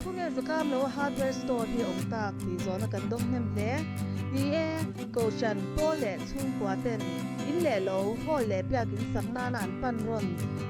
Khawnge Zakamlo Hardware Store hi awm tak tih zawhna kan dawng hnem hle. Ni e, Kohhran, Pawl leh chhungkua ten in leh lo, hall leh biakin sak nana an pan rawn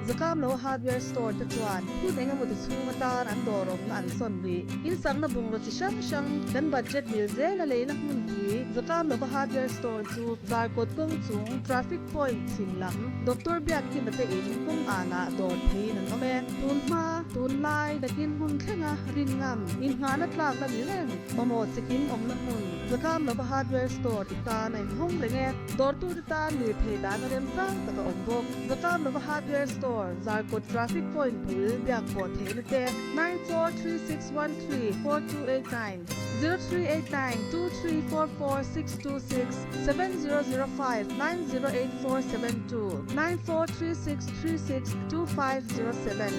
Zakamlo Hardware Store te chuan hun engemaw ti chhung atan an dawr awmna an sawn rih. In sakna bungraw chi hrang hrang kan budget mil zela leina hmunpui Zakamlova Hardware Store chu Zarkawt kawng chung Traffic Point chhim lam Doctor Biakkima te in kawng anah dawr theiin an awm e. Tun hma, tunlai, nakin hmun thlenga rin ngam, inngahna tlak la ni reng, mamawh chikim awmna hmun, Zakamlova Hardware Store i tan a inhawng reng e. Dawrtute tan lirthei dahna remchang tak a awm bawk. Zakamlova Hardware Store, Zarkawt Traffic Point bul biak pawh theihna te, 9436134289, 03892344 626, 7005908472, 9436362507.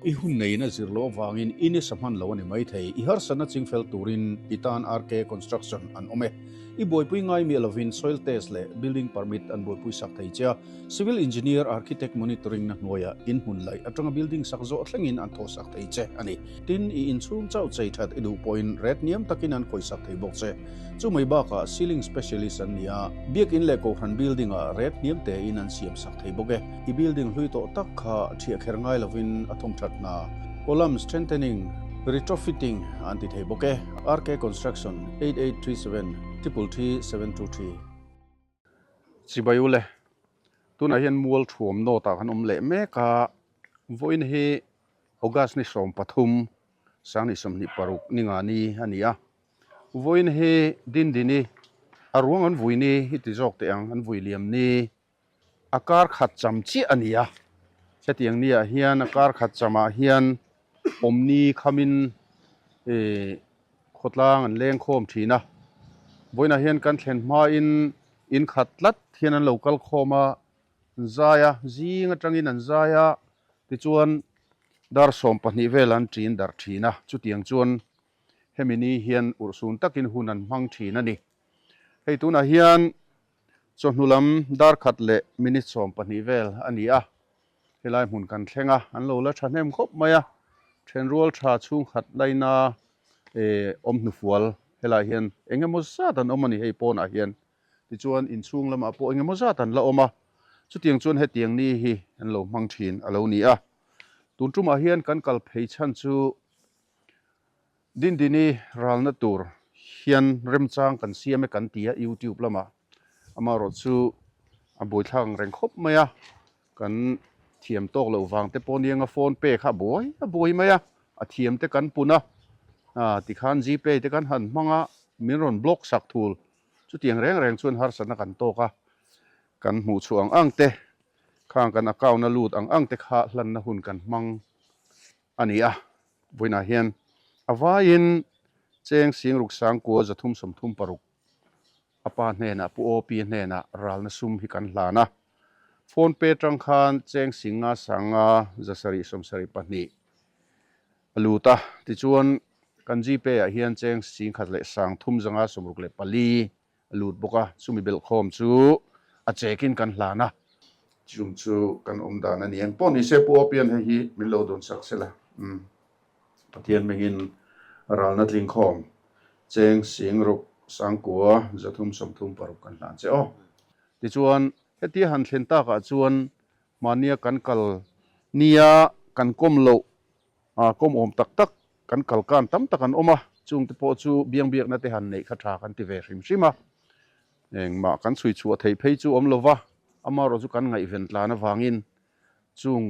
I hun neiin a zir loh avangin i nisa hman lo a ni maithei. I harsatna chingfel turin i tan RK Construction an awm e. I buaipui ngai miah lovin soil test leh building permit an buaipui sak thei che a. Civil engineer, architect monitoring na hnuaiah in hmun laih atanga building sak zawh thlengin an thawh sak thei che a ni. Tin, i inchhung chauh chei that i duh pawhin ret hniam takin an khawih sak thei bawk che. Chu mai bakah ceiling specialist an ni a, biakin leh kohhran building ah ret hniam tein an siam sak thei bawk e. I building hlui tawh tak kha thiah kher ngai lovin a thawm that hna, column strengthening, retrofitting an ti thei bawk e. RK Construction, 8837 333 723. Chibai ule, tunah hian mual thuam nawt ah kan awm leh mek a, vawiin hi August ni 13, 2026 ni nga ni a ni a, vawiin hi Dindini a ruang an vui ni hi ti zawk teh ang, an vui liam ni. A kar khat cham chiah a ni a, hetiang ni ah hian a kar khat cham ah hian awmni khamin ih khawtlang an leng khawm thin a, vawiinah hian kan thlen hmain in khat tlat hian an lo kal khawm a, an zai a, zing atangin an zai a, tichuan dar 12 vel an ṭin darh thin a, chutiang chuan hemi ni hian urhsun takin hun an hmang thin a ni. Hei tunah hian chawhnu lam dar khat leh minute 12 vel a ni a, helai hmun kan thleng a, an lo la thahnem khawp mai a, thenrual tha chhungkhat laina eh awm hnufual helai hian eng emaw zat an awm a ni hei pawnah hian, tichuan inchhung lamah pawh eng emaw zat an la awm a, chutiang chuan hetiang ni hi an lo hmang thin a lo ni a, tun tumah hian kan kal phei chhan chu Dindini ralna tur hian remchang kan siam e kan ti a YouTube lamah amaherawh chu a buaithlak ang reng khawp mai a, kan thiam tawk loh vang te pawh nia nga phone pay kha a buai a buai mai a, a thiam te kan pun a, tikhan Gpay te kan han hmang a, min rawn block sak thul chutiang reng reng chuan harsatna kan tawk a, kan hmuh chhuah ang ang te khang kan account a lut ang ang te kha hlanna hun kan hmang a ni a, vawiinah hian a vaiin cheng sing ruk sang kua 336 a pa hnenah Pu OP hnenah ralna sum hi kan hlan a, phone pay atang khan cheng sing nga sang nga 772 a lut a, tichuan kan Gpay ah hian cheng sing khat leh sang thum 564 a lut bawk a, chumi belhkhawm chu a chekin kan hlan a. Chung chu kan awm dan a ni ang pawh ni se Pu Opian hei hi min lo dawn sak sela umm Pathian hmingin ralna tlingkhawm cheng sing ruk sangkua 336 kan hlan che aw. Tichuan hetia han thlen takah chuan mahnia kan kal nia kan kawm loh kawm awm tak tak kan kal kan tam tak an awm a, chungte pawh chu biang biakna te han neih kha tha kan ti ve hrim hrim a, engmah kan chhui chhuah theih phei chu awm lova, amaherawh chu kan ngaihven tlan avangin chung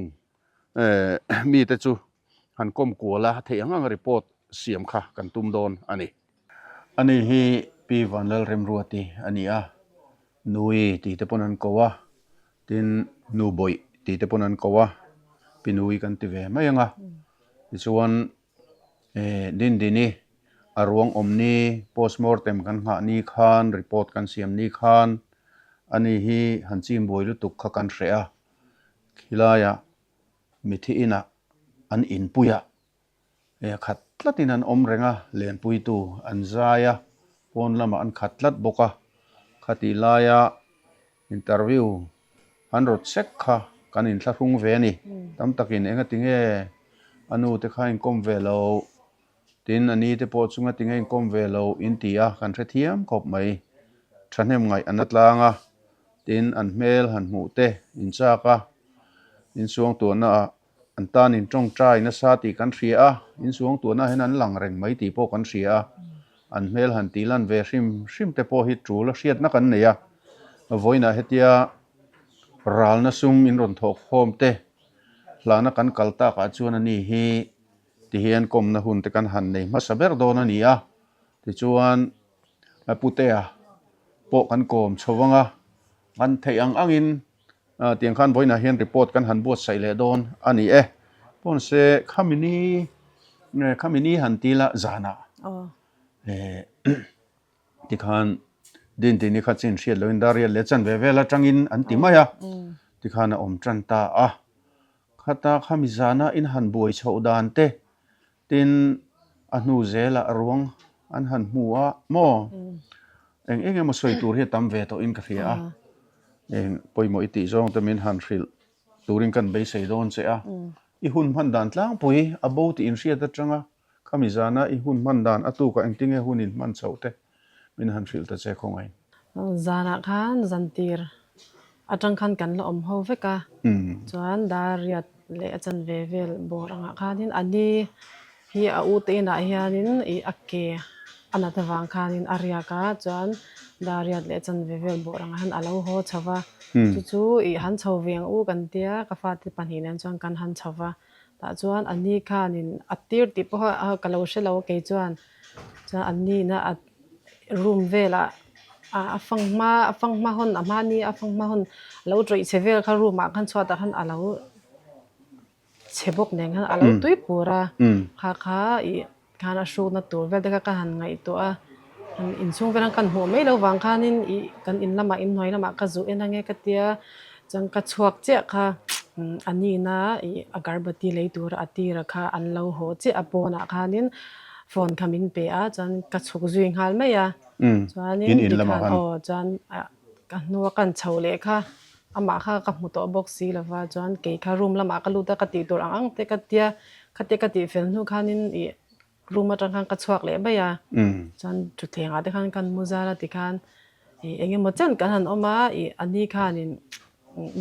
mite chu han kawm kual a, theih ang ang report siam kha kan tum dawn a ni. Ani hi Pi Vanlalremruati a ni a, Nui tih te pawn an ko a, tin Nu Bawih tih te pawn an ko a, Pi Nui kan ti ve mai ang a. Tichuan eh Dindini a ruang awm ni postmortem kan nghah ni khan report kan siam ni khan ani hi han chim buai lutuk kha kan hreh a, khilaiah mithi inah an inpuiah Eh khat tlatin an awm reng a, lenpuitu an zai a, pawn lamah an khat tlat bawk a, khatih laia interview an rawt sek kha kan inthlahrung ve a ni. Tam takin engatinge a nu te kha inkawm ve lo, tin a ni te pawh chu ngatinge inkawm ve lo in ti a, kan hrethiam khawp mai. Thahnem ngaih an la tlang a, tin an hmel han hmuh te inchak a, insuangtuahna ah An tan in tawngtai nasa tih kan hria a, in suangtuahna hian an lang reng mai tih pawh kan hria a, an hmel han tih lan ve hrim hrim te pawh hi tul a hriatna kan nei a. Vawiinah hetia ralna sum in rawn thawh khawm te hlana kan kal takah chuan a ni hi tihian kawmna hun te kan han nei hmasa ber dawn a ni a, tichuan Putea pawh kan kawm chho vang a, kan theih ang angin Tiang khan vawiinah hian report kan han buatsaih leh dawn a ni e. Pawn se khami ni khami ni han ti la zanah tikhan Dintini kha chin hriat loin Darial leh chan ve vel atangin an ti mai a, tikhan a awm tan ta a. Khata khami zana in han buai chhoh dan te tin a hnu zelah ruang an han hmu a maw? Eng eng emaw sawi tur hi a tam ve tawhin ka hria a, eng pawimawh i tih zawng te min han hrilh turin kan beisei dawn che a, i hun hman dan tlangpui a bo tih inhriat atanga khami zana i hun hman dan a tukah engtinge hun in hman chhoh te min han hrilh ta che khawngaih. Zanah khan zantir atang khan kan la awm ho vek a, chuan Dariat leh a chanve vel bawr angah khanin a ni hi a u te inah hianin ih a ke a nat avang khanin a riak a, chuan Dariat leh a chanve vel bawr angah hian a lo haw chho va, chu chu ih han chho ve ang u kan tia ka fate pahnih nen chuan kan han chho va, tah chuan a ni khanin a tir tih pawh a ka lo hre lo kei chuan, chuan a ni ina a room velah a fanghma a fanghma hawn a hmani a fanghma hawn a lo tawih chhe vel kha room ah khan chhuatah khan a lo chhe bawk nen khan a lo tui pur a kha kha ih khan a hrukna tur vel te kha ka han ngaihtuah a inchhung vel kan hmuh mai loh vang khanin ih kan in lamah inhnuai lamah ka zuh en ange ka tia chuan ka chhuak chiah kha a nihna ih agarbati lei tura a tira kha an lo haw chiah a pawnah khanin phone kha min pe a chuan ka chhuk zui nghal mai a chuanin tikhan aw chuan ka hnua kan chho leh kha amah kha ka hmu tawh bawk si lova chuan kei kha room lamah ka lut a ka tih tur ang ang te ka tia khatia ka tih fel hnu khanin ih room atang khan ka chhuak leh mai a chuan thutthleng ah te khan kan mu zal a tikhan ih eng emaw chen kan han awm a ih a ni khanin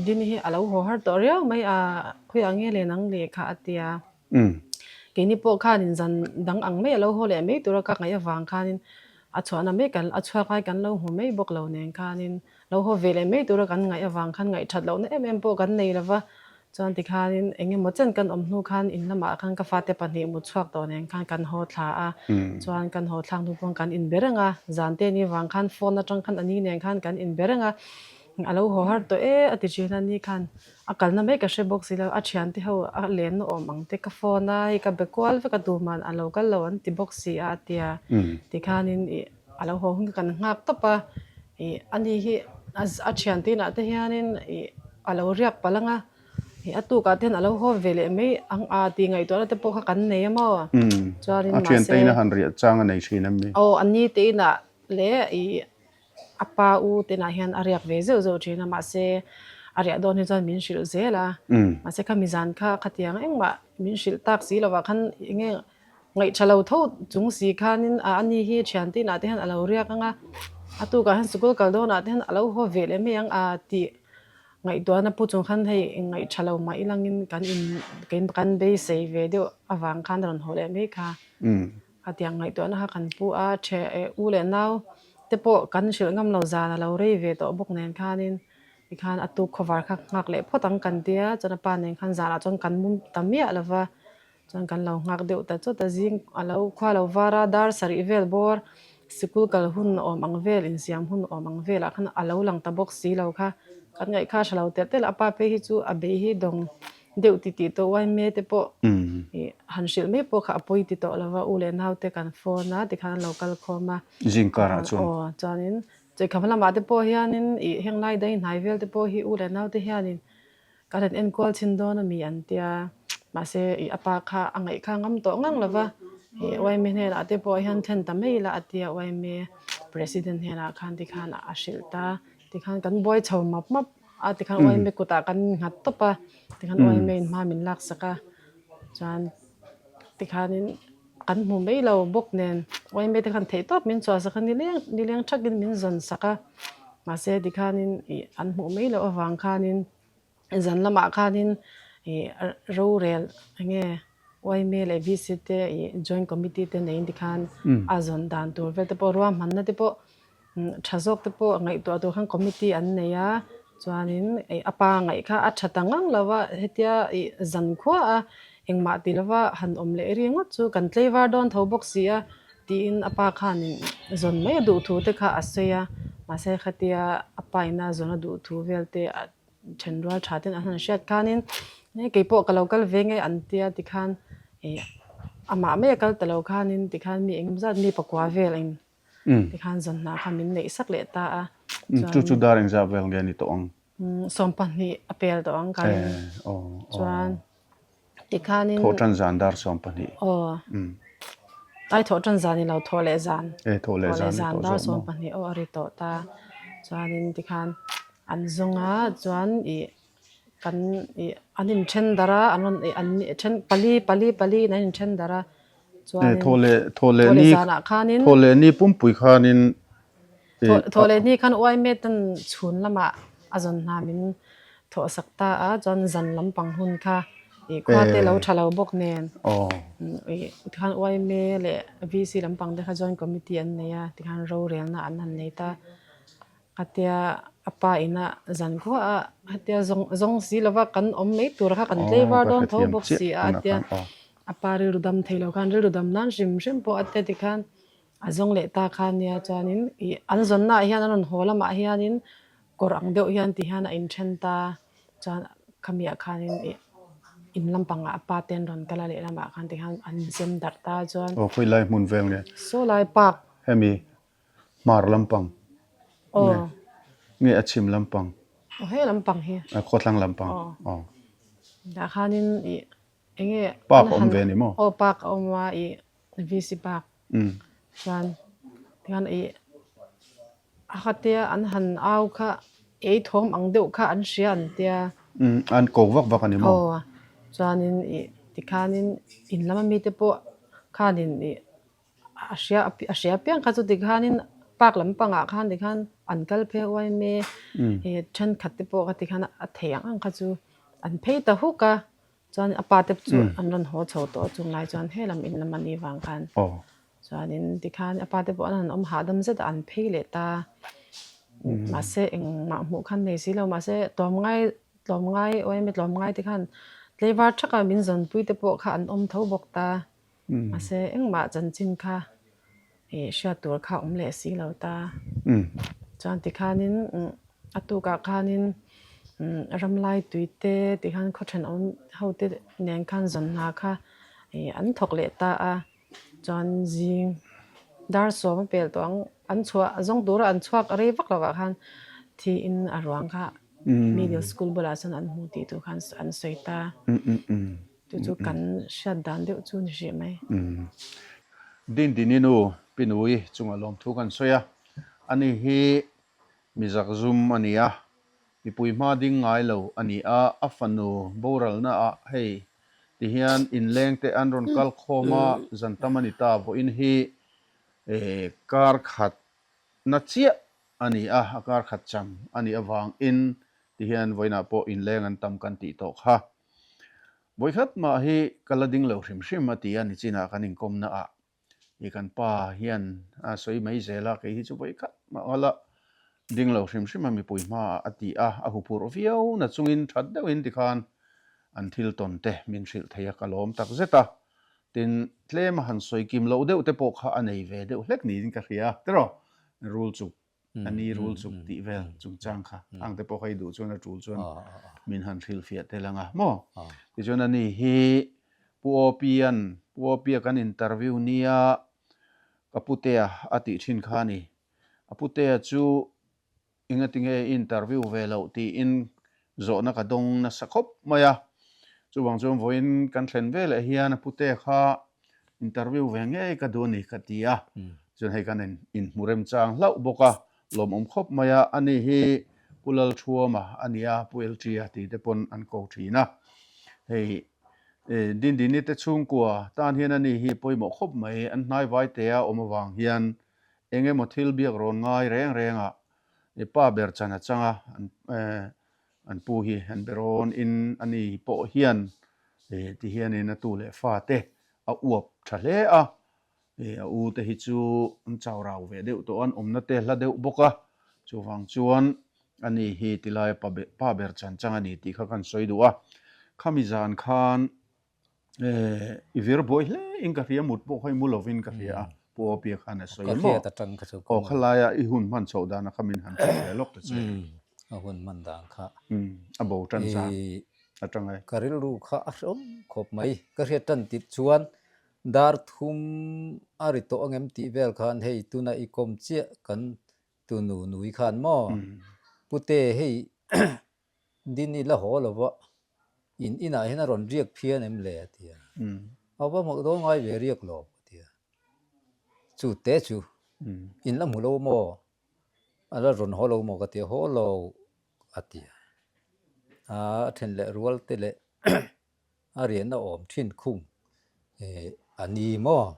Dini hi a lo haw har tawh riau mai a khawiah nge len ang leh kha a tia. Keini pawh khanin zan dang ang mai a lo haw leh mai tura ka ngaih avang khanin a chhuahna mai kan a chhuak lai kan lo hmu mai bawk lo nen khanin lo haw ve leh mai tura kan ngaih avang khan ngaihthat lohna em em pawh kan nei lova chuan tikhanin eng emaw chen kan awm hnu khan in lamah khan ka fate pahnih mut chhuak tawh nen khan kan haw thla a chuan kan haw thlak hnu pawh kan inbe reng a zan te ni vang khan phone atang khan a ni nen khan kan inbe reng a A lo haw har tawh e a ti thin a ni khan a kalna mai ka hre bawk si lo a thiante ho a lenna awm ang te ka phone a hei ka be kual vek a duhman a lo kal lo an ti bawk si a a tia tikhanin ih a lo haw hun kha kan nghak tawp a ih a ni hi a thiante inah te hianin ih a lo riak palh ang a ih a tukah te hian a lo haw ve leh mai ang a tih ngaihtuahna te pawh kha kan nei a maw chuanin A thiante ina han riah chang a nei thin em ni? Aw a ni te inah leh ih A pa u tenah hian a riak ve zeuh zeuh thin a, mahse a riah dawn hi chuan min hrilh zel a. Mahse kha mizan kha khatiang engmah min hrilh tak si lovah khan enge ngaihtha lo tho chung si khanin a ani hi thiante inah te hian a lo riak ang a, a tukah hian sikul kal dawnah te hian a lo haw ve leh mai ang a tih ngaihtuahna pu chung khan hei ngaihtha lo mah ilangin kan in kan beisei ve deuh avang khan a rawn haw leh mai kha. Khatiang ngaihtuahna kha kan pu a, the eh u leh nau te pawh kan hrilh ngam lo zan a lo rei ve tawh bawk nen khanin tikhan a tuk khawvar kha nghak leh phawt ang kan tia chuan a pa nen khan zanah chuan kan mum ta miah lo va chuan kan lo nghak deuh ta chawt a zing a lo khua lo var a dar sarih vel bawr sikul kal hun awm ang vel insiam hun awm ang velah khan a lo lang ta bawk si lo kha kan ngaih kha a hre lo telh telh a pa phei hi chu a bei hi dawng deuh ti tih tawh uaime te pawh ih han hrilh mai pawh kha a pawi ti tawh lova u leh nau te kan phone a tikhan an lo kal khawm a Zing karah chuan aw chuanin chawihkham lamah te pawh hianin ih heng lai dai hnai vel te pawh hi u leh nau te hianin kan han enkual chhin dawn a mi an tia mahse ih a pa kha a ngaih kha ngam tawh ngang lova ih uaime hnenah te pawh hian thlen ta mai ila a tia uaime president hnenah khan tikhan a hrilh ta tikhan kan buai chho map map. a tikhan YMA kutah kan nghat tawp a tikhan YMA in hma min lak sak a chuan tikhanin kan hmu mai lo bawk nen YMA te khan theih tawp min chhuah sak a nileng nileng thakin min zawn sak a mahse tikhanin ih an hmuh mai loh avang khanin Zan lamah khanin ih rorel enge YMA leh VC te ih joint committee te neiin tikhan a zawn dan tur vel te pawh ruahmanna te pawh tha zawk te pawh ngaihtuah tur khan committee an nei a chuanin ih a pa ngaih kha a tha ta ngang lo a hetia ih zan khua a engmah ti lova han awm leh ringawt chu kan tleivar dawn tho bawk si a tiin a pa khanin zawn mai a duh thu te kha a sawi a mahse khatia a pa ina zawn a duh thu vel te a Then rual tha ten an han hriat khanin kei pawh ka lo kal ve nge an tia tikhan ih amah mai a kal ta lo khanin tikhan mi engemaw zat mi pakua vel eng tikhan zawn hna kha min neih sak leh ta a chuan chu chu dar engzah vel nge ni tawh ang? 20 a pel tawh ang kan chuan Tikhanin. Thawh tan zan dar 12. Aw. Ai thawh tan zan i lo thawh leh zan. E thawh leh zan zan dar 12 aw a ri tawh ta. Chuanin tikhan an zawng a chuan i kan i an inthen dar a an rawn i an then pali pali pali in an inthen dar a chuanin thawh leh thawh leh ni zanah khanin thawh leh ni pumpui khanin Thawh leh ni khan uaime ten chhun lamah a zawn hna min thawh sak ta a, chuan zan lampang hun kha ih khua te lo tha lo bawk nen ih tikhan uaime leh VC lampang te kha joint committee an nei a, tikhan rorelna an han nei ta. Khatia a pa ina zan khua a khatia zawng zawng si lova kan awm mai tur kha kan tleivar dawn tho bawk si a a tia a pa rilru dam thei lo khan rilru dam nan hrim hrim pawh a tia tikhan A zawng leh ta kha nia chuanin ih an zawnnaah hian an rawn haw lamah hianin kawr ang deuh hian ti hian a inthen ta chuan khamiah khanin ih in lampangah a pa te an rawn kal a lehlamah khan ti hian an inzem darh ta chuan. Aw khawi lai hmun vel nge? Saw lai park. Hemi hmar lampang nge nge a chhim lampang? Aw he lampang hi. A khawthlang lampang aw. Tah khanin ih enge Park a awm ve a ni maw? Aw park a awm a ih VC park chuan tikhan ih a khatia an han au kha ei thawm ang deuh kha an hria an tia. An ko vak vak a ni maw? Aw chuanin ih tikhanin in lama mite pawh khanin ih a hria a hria piang kha chu tikhanin park lampangah khan tikhan an kal phei uai mai ih thenkhat te pawh kha tikhan a thei ang ang kha chu an phei ta huk a. Chuan a pa te chu an rawn haw chho tawh a chunglai chuan helam in lam a nih vang khan chuanin tikhan a pa te pawh an han awm hahdam zet a an phei leh ta mahse engmah hmuh khan nei si lo mahse tlawmngai tlawmngai awm tlawmngai te khan tleivar thaka min zawnpui te pawh kha an awm tho bawk ta mahse engmah chanchin kha ih hriat tur kha awm leh si lo ta. Chuan tikhanin a tukah khanin ramlai tui te tikhan khaw thenawm ho te nen khan zawn hna kha ih an thawk leh ta a. Chuan zing dar sawm a pel tawh ang an chhuah zawng tura an chhuak rei vak lovah khan thiin a ruang kha middle school bulah chuan an hmu tih tur khan an sawi ta. Chu chu kan hriat dan deuh chu ni hrih mai. Dindini nu Pinui chunga lawmthu kan sawi a, ani hi mi zakzum a ni a, mipui hma ding ngai lo a ni a, a fanu boralna ah hei tihian inleng te an rawn kal khawm a, zan tam a ni ta, vawiin hi kar khat na chiah a ni a, a kar khat cham a nih avangin tihian vawiinah pawh inleng an tam kan tih tawh kha. Vawikhat mah hi ka la ding lo hrim hrim a ti a, nichinah kan inkawmna ah i kan pa hian a sawi mai zel a, kei hi chu vawikhat mah ka la ding lo hrim hrim a mipui hmaah a ti a, a huphurh viau na chungin that deuhin tikhan an thil tawn te min hrilh thei a, ka lawm tak zet a, tin tlem a han sawi kim loh deuh te pawh kha a nei ve deuh hlek niin ka hria tiraw, rul chuk a ni rul chuk tih vel chungchang kha ang te pawh kha i duh chuan a tul chuan min han hrilhfiah tel ang a maw tichuan ani hi Pu Opian Pu Opia kan interview nia ka putea a tih thin kha a ni a putea chu engatinge i interview ve loh tiin zawhna ka dawng nasa khawp mai a chuvang chuan vawiin kan thlen veleh hian a putea kha Interview ve ngei ka duh a ni ka ti a, chuan hei kan inhmu remchang hlauh bawk a, lawmawm khawp mai a, ani hi Pu Lalthuama a nia, Pu Elṭia tih te pawn an ko thin a. Hei Dindini te chhungkua tan hian ani hi pawimawh khawp mai, an hnai vaitea awm avang hian eng emaw thil biak rawn ngai reng reng ah pa ber chan a chang a, an pu hi an be rawn in ani pawh hian ti hianin a tu leh fa te a uap tha hle a. A u te hi chu an chau rau ve deuh tawh a, an awmna te hla deuh bawk a, chuvang chuan ani hi tilaia pa pa ber chan chang a ni tih kha kan sawi duh a. Khami zan khan i vir buai hle in ka hria, mut pawh kha i mu lovin ka hria a, Pu Awpia khan a sawi emaw? Aw khalaia i hun hman chhoh dana kha min han hrilh ve lawk ta che. A hun hman dan kha. A bo tan zan atang e. Ka rilru kha a hrehawm khawp mai. Ka hriat tan tirh chuan Dar thum a ri tawh angem tih vel khan hei tuna i kawm chiah kan tunu nui khan maw Pute hei din i la haw lo va in inah hian a rawn riak phian em le a ti a, a va hmuh dawn ngai ve riak lo a ti a, chu te chu in la hmu lo maw a la rawn haw lo maw ka ti a, haw lo a ti a, a then leh rual te leh A riahna awm thin khung a ni maw?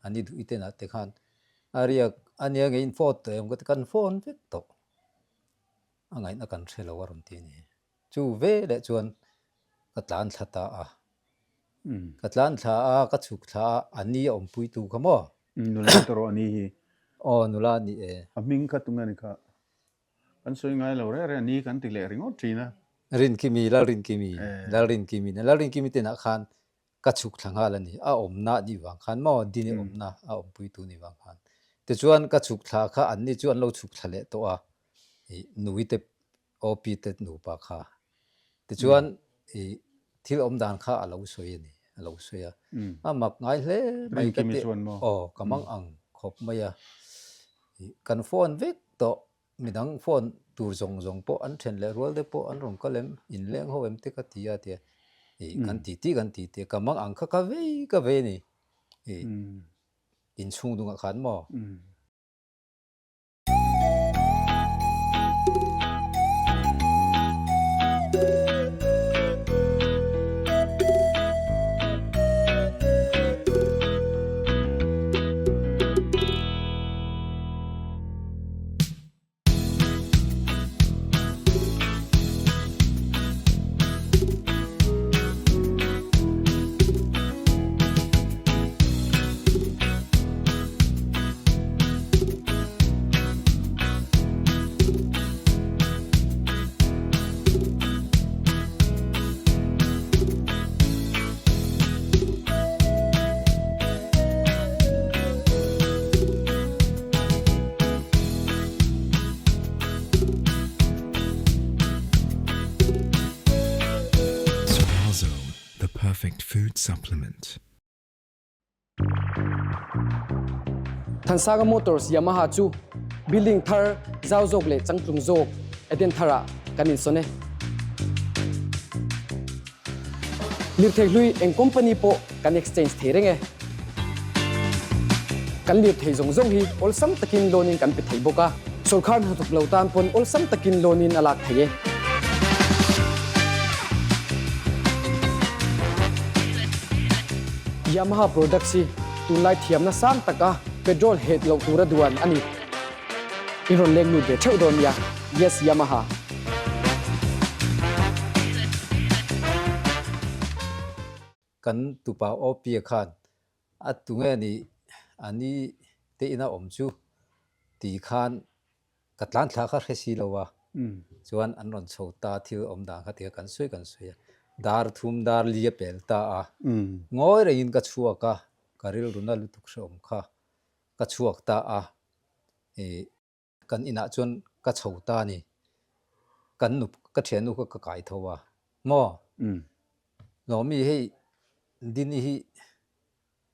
A ni duh i tenah te khan a riak a nia ngei in phone tawh em ka ti kan phone vek tawh a ngaihna kan hre lo a rawn ti a ni. Chu ve leh chuan ka tlan thla ta a, ka tlan thla a ka chhuk thla a, a ni a awmpui tu kha maw? Nula ta rawh a ni hi. Aw nula a ni e. A hming kha tunge ni kha? Kan sawi ngai lo reng reng a ni kan ti leh ringawt thin a. Rinkimi, Lalrinkimi, Lalrinkimi nen Lalrinkimi tenah khan ka chhuk thla nghal a ni. A awmna a nih vang khan maw Dini awmna a awmpuitu nih vang khan. Tichuan ka chhuk thla kha anni chu an lo chhuk thla leh tawh a, ih Nui te OP te nupa kha. Tichuan ih thil awm dan kha a lo sawi a ni, a lo sawi a. A mak ngai hle mai ka ti, aw ka mang ang khawp mai a. Ih kan phone vek tawh midang phone tur zawng zawng pawh an then leh rual te pawh an rawn kal em inleng ho em te ka ti a tia ih kan ti ti kan ti ti a ka mang ang kha ka vei ka vei a ni ih inchhung dungah khan maw. Swazo, the perfect food supplement. Thansanga Motors Yamaha chu building thar zau zawk leh changtlung zawk Eden tharah kan insawn e. Lirthei hlui eng company pawh kan exchange thei reng e. Kan lirthei zawng zawng hi awlsam takin loan in kan pe thei bawk a, sawrkar hnathawk lo tan pawn awlsam takin loan in a lak thei e. Yamaha products hi tunlai thiamna sang taka petrol het loh tura duan a ni. I rawn leng lut ve theuh dawn nia. Yes Yamaha. Kan tupa Opie khan a tunge ni a ni te ina awm chu ti khan ka tlan thla kha hre si lo a, chuan an rawn chho ta thil awm dan kha ti kha kan sawi kan sawi a, dar thum dar li a pel ta a, ngawi rengin ka chhuak a, ka rilru na lutuk hrehawm kha ka chhuak ta a, ih kan inah chuan ka chho ta a ni, kan nu ka thiannu kha ka kai tho a, maw Lawmi hei Dini hi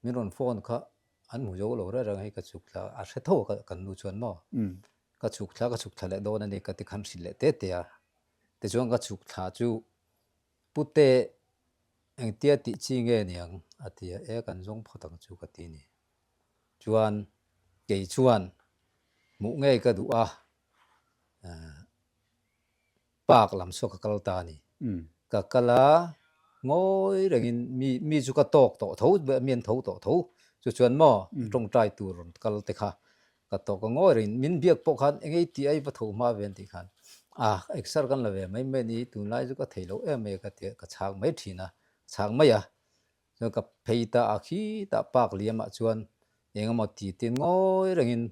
min rawn phone kha an hmu zo lo reng reng a hei ka chhuk thla a hre tho a kan nu chuan maw ka chhuk thla ka chhuk thla leh dawn a ni ka ti khan hrilh leh te te a, tichuan ka chhuk thla chu Pute engtia tih chi nge niang a ti a, e kan zawng phawt ang chu ka ti a ni. Chuan kei chuan hmuh ngei ka duh a. Park lam saw ka kal ta a ni. Ka kal a, ngawi rengin mi mi chu ka tawk tawh tho, mi an tho tawh tho. Chu chuan maw tawngtai tur rawn kal te kha ka tawk a, ngawi rengin min biak pawh khan eng ei tih a i va tho hma ve an tih khan a exer kan la ve mai mai a ni, tunlai chu ka thei lo em mai ka ti a, ka chhak mai thin a, chhak mai a. Chuan ka phei ta a khitah park liamah chuan eng emaw ti tin ngawi rengin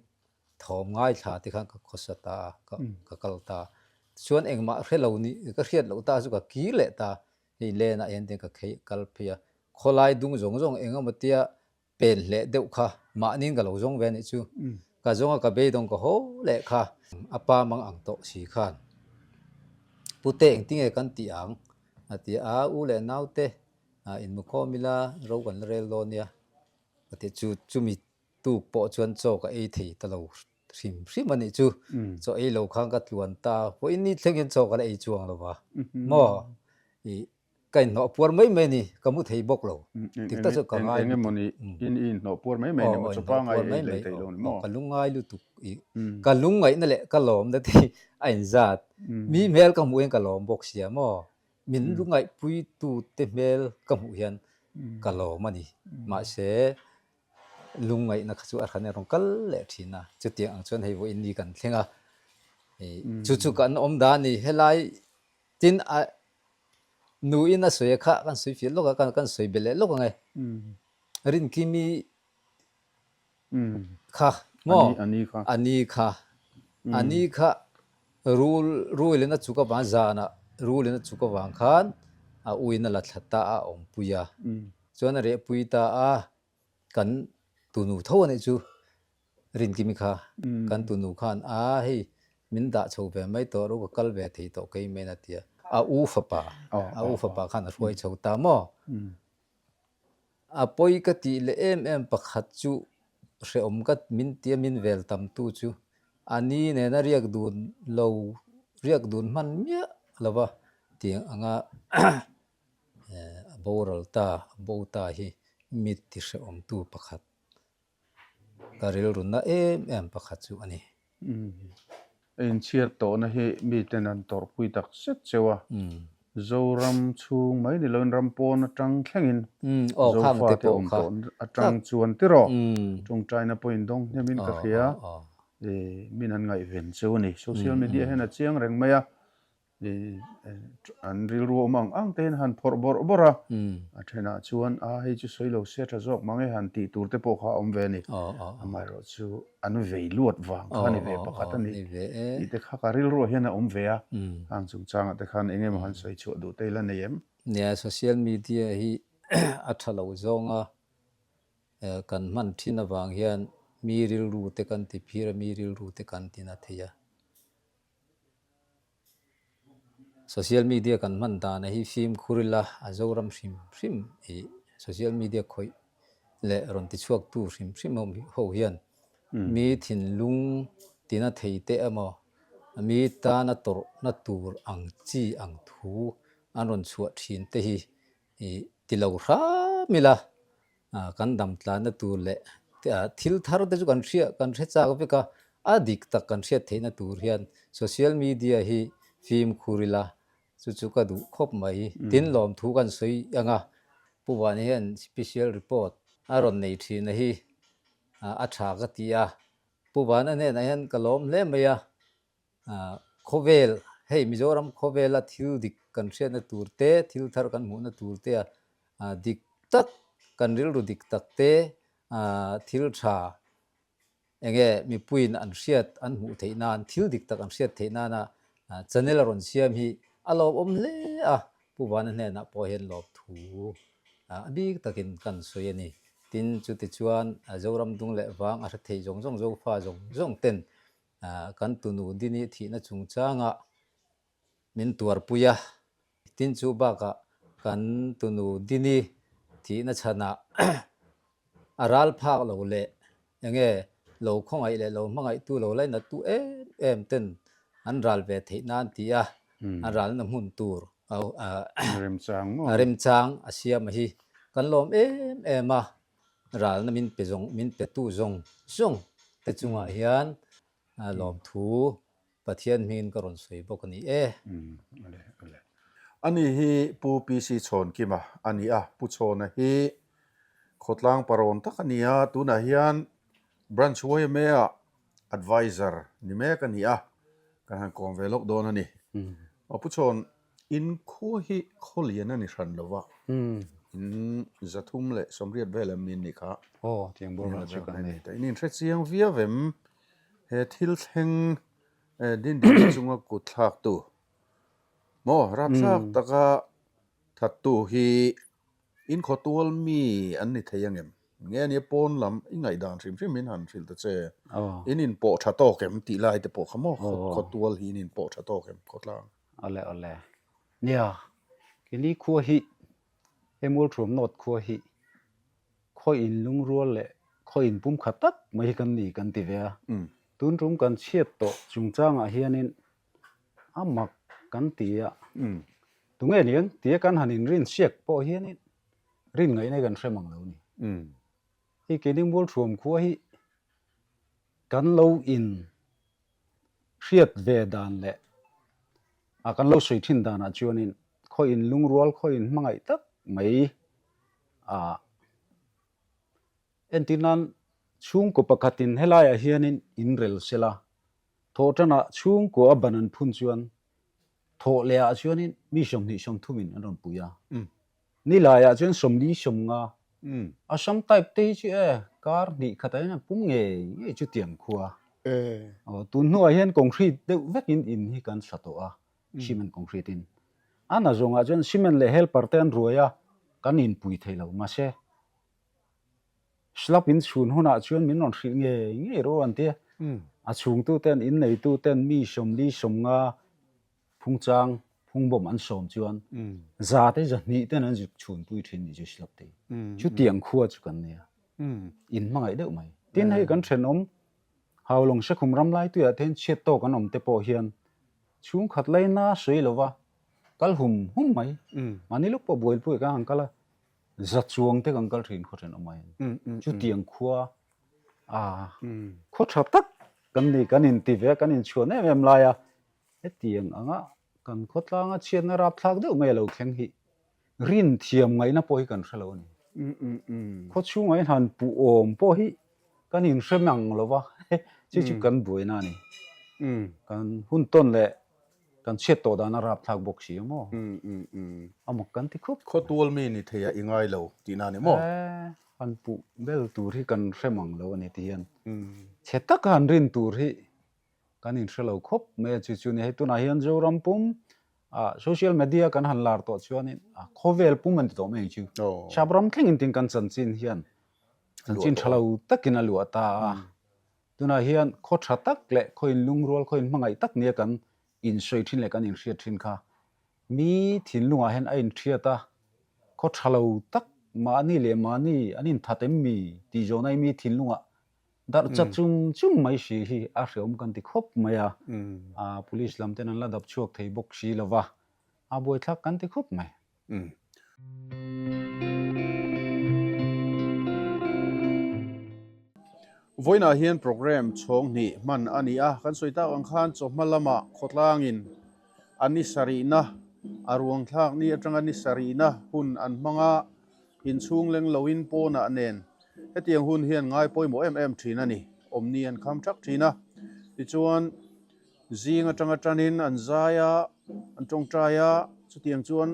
thawm ngaithla te khan ka khawsa ta a, ka ka kal ta. Tichuan engmah hre lo ni ka hriat loh ta chu ka kir leh ta, hei lenah hian tin ka khei kal phei a, khawlai dung zawng zawng eng emaw tia pen hleh deuh kha mahniin ka lo zawng ve a nih chu. Ka zawng a ka beidawng ka haw leh kha a pa mang ang tawh si khan pute engtinge kan tih ang a ti a, u leh naute inmu khawm ila ro kan la rel dawn nia ka ti chu chumi tuk pawh chuan chaw ka ei thei ta lo hrim hrim a nih chu chaw ei lo khan ka tluan ta pawhin ni thleng hian chaw ka la ei chuang lo va maw i ka inhnawh puar mai mai a ni ka mu thei bawk lo dik tak chu ka ngai eng emaw ni in i inhnawh puar mai mai a ni maw chaw pangai ei leh thei lo ni maw ka lungngai lutuk i ka lungngaihna leh ka lawmna te hi a inzat mi hmel ka hmuh hian ka lawm bawk sia maw Min lungaihpuitute hmel ka hmuh hian ka lawm a ni. Mahse, lungaihna kha chu a hran erawh kal leh thin a. Chutiang ang chuan hei vawiin ni kan thleng a. Chu chu kan awm dan a ni. Helai tin a nuin a sawi a kha kan sawi fiah lawk a, kan sawi belh leh lawk ang e. Rinkimi Kha maw? A ni kha. A ni kha. A ni kha rul ruilin a chuk avang zanah rulin a chuk avang khan a uin a la thla ta a, a awmpui a. Chuan a rehpui ta a, kan tunu tho a nih chu Rinkimi kha. Kan tunu khan a hei min dah chho ve mai tawh ro ka kal ve thei tawh kei main a ti a. A u fapa, a u fapa khan a hruai chho ta maw? A pawi ka tih leh em em pakhat chu hrehawm ka min tia min vel tam tu chu a ni nena riak dun lo riak dun hman miah lo va tiang anga a boral ta a bo ta hi mi ti hrehawm tu pakhat Ka rilrunna em em pakhat chu a ni. Inchhiat tawhna hi miten an tawrhpui tak zet cheu a, Zoram chhung mai ni loin ram pawn atang thlengin Zofate awm tawh atang chuan tiraw tawngtaina pawh indawng hnemin ka hria, min an ngaihven cheu a ni. Social media hian a chiang reng mai a, An rilru awm ang ang te hian han phawrh bawrh bawrh a, a thenah chuan a hei chu sawi lo se tha zawk mang e han tih tur te pawh kha a awm ve a ni. Amaherawh chu an vei luat vang kha a ni ve pakhat a ni tih te kha ka rilruah hian a awm ve a, hang chungchangah te khan eng emaw han sawi chhuah duh te ila nei em? Nia, social media hi a tha lo zawnga kan hman thin avang hian mi rilru te kan ti phir a, mi rilru te kan ti na thei a. Social media kan hman dan a hi fimkhur ila a Zoram hrim hrim ih social media khawih leh rawn ti chhuak tu hrim hrim ho ho hian mi thinlung tina thei teh emaw mi tana tawrhna tur ang chi ang thu an rawn chhuah thin te hi ih ti lo hram ila kan dam tlanna tur leh thil thar te chu kan hria kan hre chak vek a, a dik tak kan hriat theihna tur hian social media hi fimkhur ila chu chu ka duh khawp mai. Tin lawmthu kan sawi ang a, Pu Vani hian special report a rawn nei thin a hi a tha ka ti a, Pu Vana hnenah hian ka lawm hle mai a, Khawvel, hei Mizoram khawvela thil dik kan hriatna tur te, thil thar kan hmuhna tur te a dik tak, kan rilru dik tak te, thil tha enge mipuiin an hriat, an hmuh theih nan, thil dik tak an hriat theih nana channel a rawn siam hi a lawmawm hle a, Pu Vana hnenah pawh hian lawmthu a bik takin kan sawi a ni. Tin, chutichuan Zoram dung leh vang a hre thei zawng zawng, Zofa zawng zawng ten Kan tunu Dini thihna chungchangah min tuarpui a, tin chu bakah kan tunu Dini thihna chhanah a ral phak lo leh enge lo khawngaih leh lo hmangaihtu lo lainattu em em ten an ral ve theih nan ti a, an ralna hmun tur a remchang a siam a hi kan lawm em em a. Ralna min pe zawng min pe tu zawng zawng te chungah hian lawmthu Pathian hmingin ka rawn sawi bawk a ni e. Ale, ale. Ani hi Pu PC Chhawnkima a ni a, Pu Chhawna hi khawtlang parawn tak a ni a, tunah hian Branch YMA-ah Adviser ni mek a ni a, kan han kawm ve lawk dawn a ni. Aw Pu Chhawn, in khua hi khaw lian a ni hran lo va, in 380 vel em ni in nih kha? Aw, tiang bawr vel chu kan ni. In inhre chiang viau em? He thil thleng Dindina chunga kut thlaktu maw rapthlak taka thattu hi In khawtual mi an ni thei angem? Nge nia pawn lam i ngaihdan hrim hrim in han hrilh ta che. In inpawh tha tawk em tih lai te pawh kha maw khawtual hi in inpawh tha tawk em khawtlang? Awle awle. Nia, keini khua hi he Mualthuam North khua hi khaw in lungrual leh khaw in pumkhat tak mai hi kan ni kan ti ve a. Tun tum kan chhiat tawh chungchangah hianin a mak kan ti a, tunge niang tia kan han inrin siak pawh hianin rin ngaihna kan hre mang lo ni. Hei keini Mualthuam khua hi kan lo in hriat ve dan leh a kan lo sawi thin danah chuanin khaw in lungrual khaw in hmangaih tak mai a entir nan chhungkaw pakhatin helaiah hianin inrel sela Thawhṭanah chhungkua a ban an phun chuan thawh lehah chuanin mi 20 30 in an rawn pui a. Nilaiah chuan 40 50. Assam type te hi chu e kar hnih khatah hian an pum ngei ngei chu tiang khua. Aw tun hnuah hian concrete deuh vekin in hi kan sa tawh a, cement concrete in. A na zawngah chuan cement leh helper te an ruai a, kan inpui thei lo mahse Slap in chhun hunah chuan min rawn hrilh ngei ngei rawh an ti a. A chhungtu ten, in neitu ten mi 40 50 phungchang phungbawm an sawm chuan za te 200 ten an zuk chhunpui thin ni chu slap te hi. Chutiang khua chu kan nia. In hmangaih deuh mai. Tin hei kan thenawm Haulawng Sekhum Ramlaituiah te hian chhiat tawk an awm te pawh hian chhungkhat laina sawi lova kal hum hum mai. Mahni lawk pawh buaipui kan han kal a. Za chuang te kan kal thin khaw thenawm ah hian chutiang khua a khaw tha tak kan ni kan inti ve a kan inchhuan em em lai a hetiang anga kan khawtlanga chhiatna rapthlak deuh mai a lo thleng hi rin thiam ngaihna pawh hi kan hre lo a ni. Khaw chhungah hian han puh awm pawh hi kan inhre mang lo va chu chu kan buaina a ni. Kan hun tawn leh Kan chhiat tawh dan a rapthlak bawk si a maw? A mak kan ti khup. Khawtual mi ni thei a i ngai lo tihna a ni maw? E, han puh bel tur hi kan hre mang lo a ni ti hian chhe taka han rin tur hi kan inhre lo khawp mai a, chu chu ni hei tunah hian Zoram pum ah social media kan han lar tawh chuanin khawvel pum an ti tawh mai ang chu. Sap ram thlengin tin kan chanchin hian chanchin tha lo takin a luah ta a. Tunah hian khaw tha tak leh khaw inlungrual, khaw inhmangaih tak nia kan insawi thin leh kan inhriat thin kha mi thinlungah hian a inhriat a, khaw tha lo tak mahni leh mahni an inthat em mi tih zawhna hi mi thinlungah darh chat chung chung mai si hi a hreawm kan ti khawp mai a, police lam ten an la dap chhuak thei bawk si lo va, a buaithlak kan ti khawp mai. Vawiinah hian programme chhawng hnih hman a ni a, kan sawi tak ang khan chawhma lamah khawtlangin a ni sarihna, a ruang thlak ni atanga ni sarihna hun an hmang a, inchhung leng loin pawnah nen hetiang hun hian ngai pawimawh em em thin a ni, awmni an kham thak thin a, tichuan Zing atanga tanin an zai a, an tawngtai a, chutiang chuan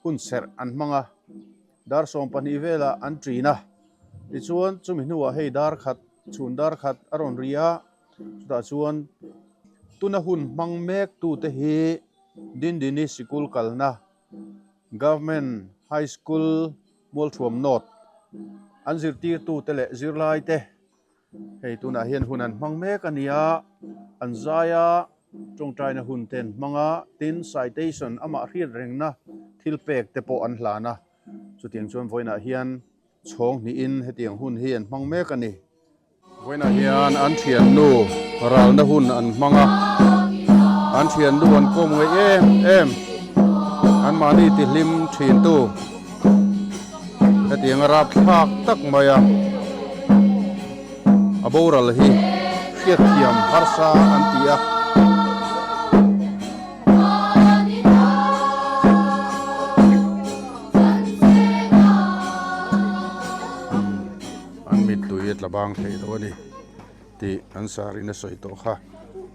hun serh an hmang a, dar 12 velah an ṭin a, tichuan chumi hnuah hei dar khat, chhun dar khat a rawn ri a, chutah chuan tuna hun hmang mek tute hi Dindini sikul kalna Government High School Mualthuam North an zirtirtute leh zirlaite Hei tunah hian hun an hmang mek a ni a, an zai a, tawngtaina hun te an hmang a, tin citation amah hriat rengna thil pek te pawh an hlan a, chutiang chuan vawiinah hian chhawng hnihin hetiang hun hi an hmang mek a ni. Vawiinah hian an thiannu ralna hun an hmang a, an thiannu an kawm ngaih em em, anmahni tihlim thintu. Hetiang a rapthlak tak mai a, a boral hi hriatthiam harsa an ti a. mittui a tla bang theih loh a ni tih an sarin a sawi tawh kha.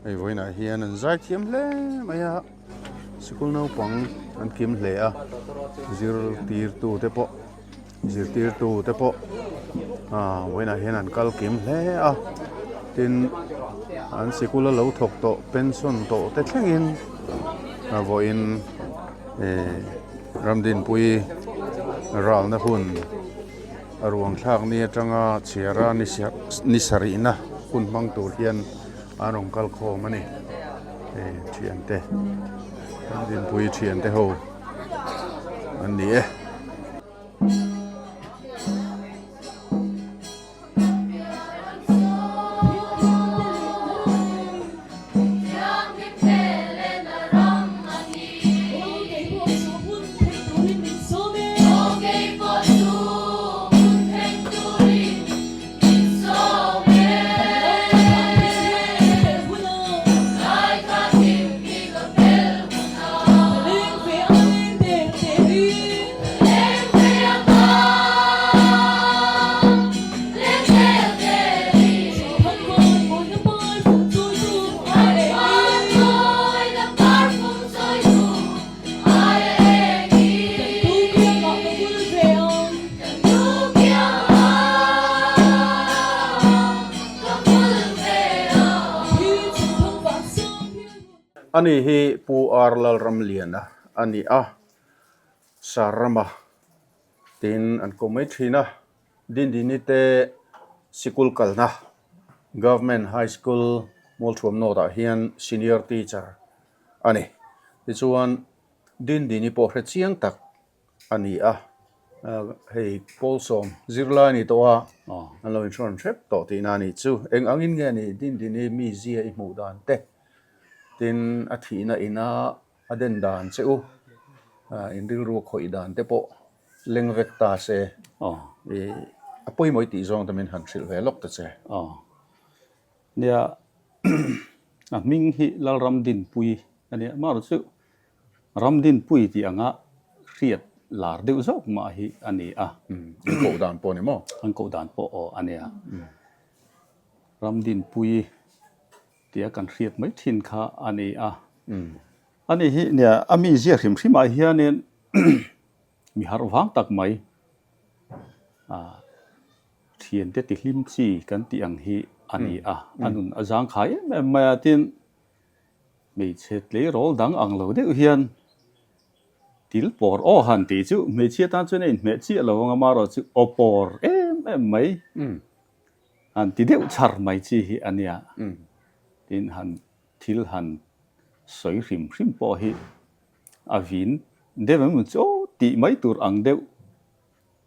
Hei vawiinah hian an zai thiam hle mai a, sikul naupang an kim hle a, zirtirtu te pawh zirtirtu te pawh ah vawiinah hian an kal kim hle a, tin an sikul a lo thawk tawh pension tawh te thlengin a vawiin eh Ramdinpui ralna hun a ruang thlak ni atanga chhiara ni sarihna hun hmang tur hian an rawn kal khawm a ni hei thiante Ramdinpui thiante ho an ni e. Ani hi Pu R Lalramliana a ni a, Sarama tiin an ko mai thin a, Dindini te sikul kalna Government High School Mualthuam North ah hian Senior Teacher a ni. Tichuan Dindini pawh hre chiang tak a ni a, hei Pawlsawm zirlai a ni tawh a, an lo inhrawn hrep tawh tihna a nih chu. Eng angin nge ni Dindini mizia i hmuh dan te, tin a thihna ina a den dan che u, in rilru a khawih dan te pawh leng vek ta se, a pawimawih tih zawng te min han hrilh ve lawk ta che. Nia, a hming hi Lalramdinpui a nia, amaherawhchu Ramdinpui tih anga hriat lar deuh zawk mah hi a ni a. An koh dan pawh a ni maw? An koh dan pawh aw a nia. Ramdinpui tia kan hriat mai thin kha a ni a. Ani hi nia a mi zia hrim hrimah hianin mi harh vang tak mai thiante tihlim chi kan tih ang hi a ni a. A nun a zangkhai em em mai a tin Hmeichhe tleirawl dang ang lo deuh hian til pawr aw han tih chu hmeichhia tan chuan a inhmeh chiah lo ang a, amaherawh chu aw pawr em em mai han ti deuh chhar mai chi hi a nia. Tin, han thil han sawi hrim hrim pawh hi a vin deuh em chu aw tih mai tur ang deuh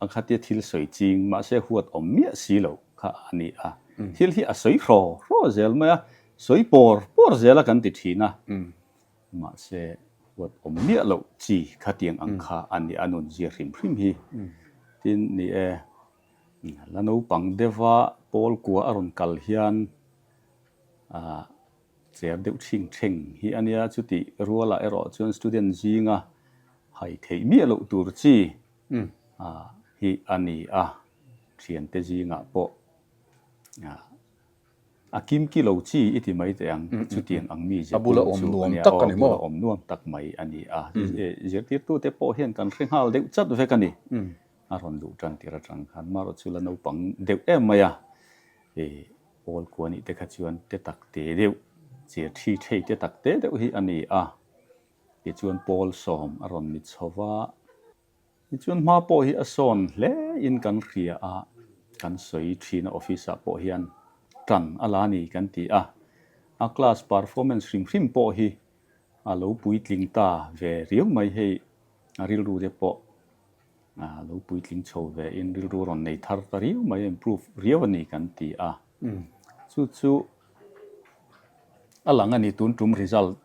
A khatia thil sawi ching mahse huat awm miah si lo kha a ni a. Thil hi a sawi hraw hraw zel mai a, sawi pawr pawr zel a kan ti thin a. Mahse huat awm miah loh chi khatiang ang kha a ni a nunzia hrim hrim hi. Tin, ni e, la naupang deuha pawl kua a rawn kal hian ah cher deuh thing theng hi a nia, chutih rualah erawh chuan student zinga hai theih miah loh tur chi hi a ni a, thiante zingah pawh a kimki lo chi i ti mai teh ang, chutiang ang mi zirtir chu a nia, aw a bula awm nuam tak mai a ni a, zirtirtute pawh hian kan hre nghal deuh chat vek a ni, a rawn luh tan tir atang khan marawh chu la naupang deuh em mai a, pawl kua nih te kha chuan te tak te deuh, chir thi thei te tak te deuh hi a ni a, tichuan pawl sawm a rawn ni chho va. Tichuan hma pawh hi a sawn hle in kan hria a, kan sawi thin a office ah pawh hian tan a la ni kan ti a, a class performance hrim hrim pawh hi a lo puitling ta ve riau mai hei a rilru te pawh a lo puitling chho ve in rilru rawn nei thar ta riau mai improve riau a ni kan ti a, chu chu a lang a ni tun tum result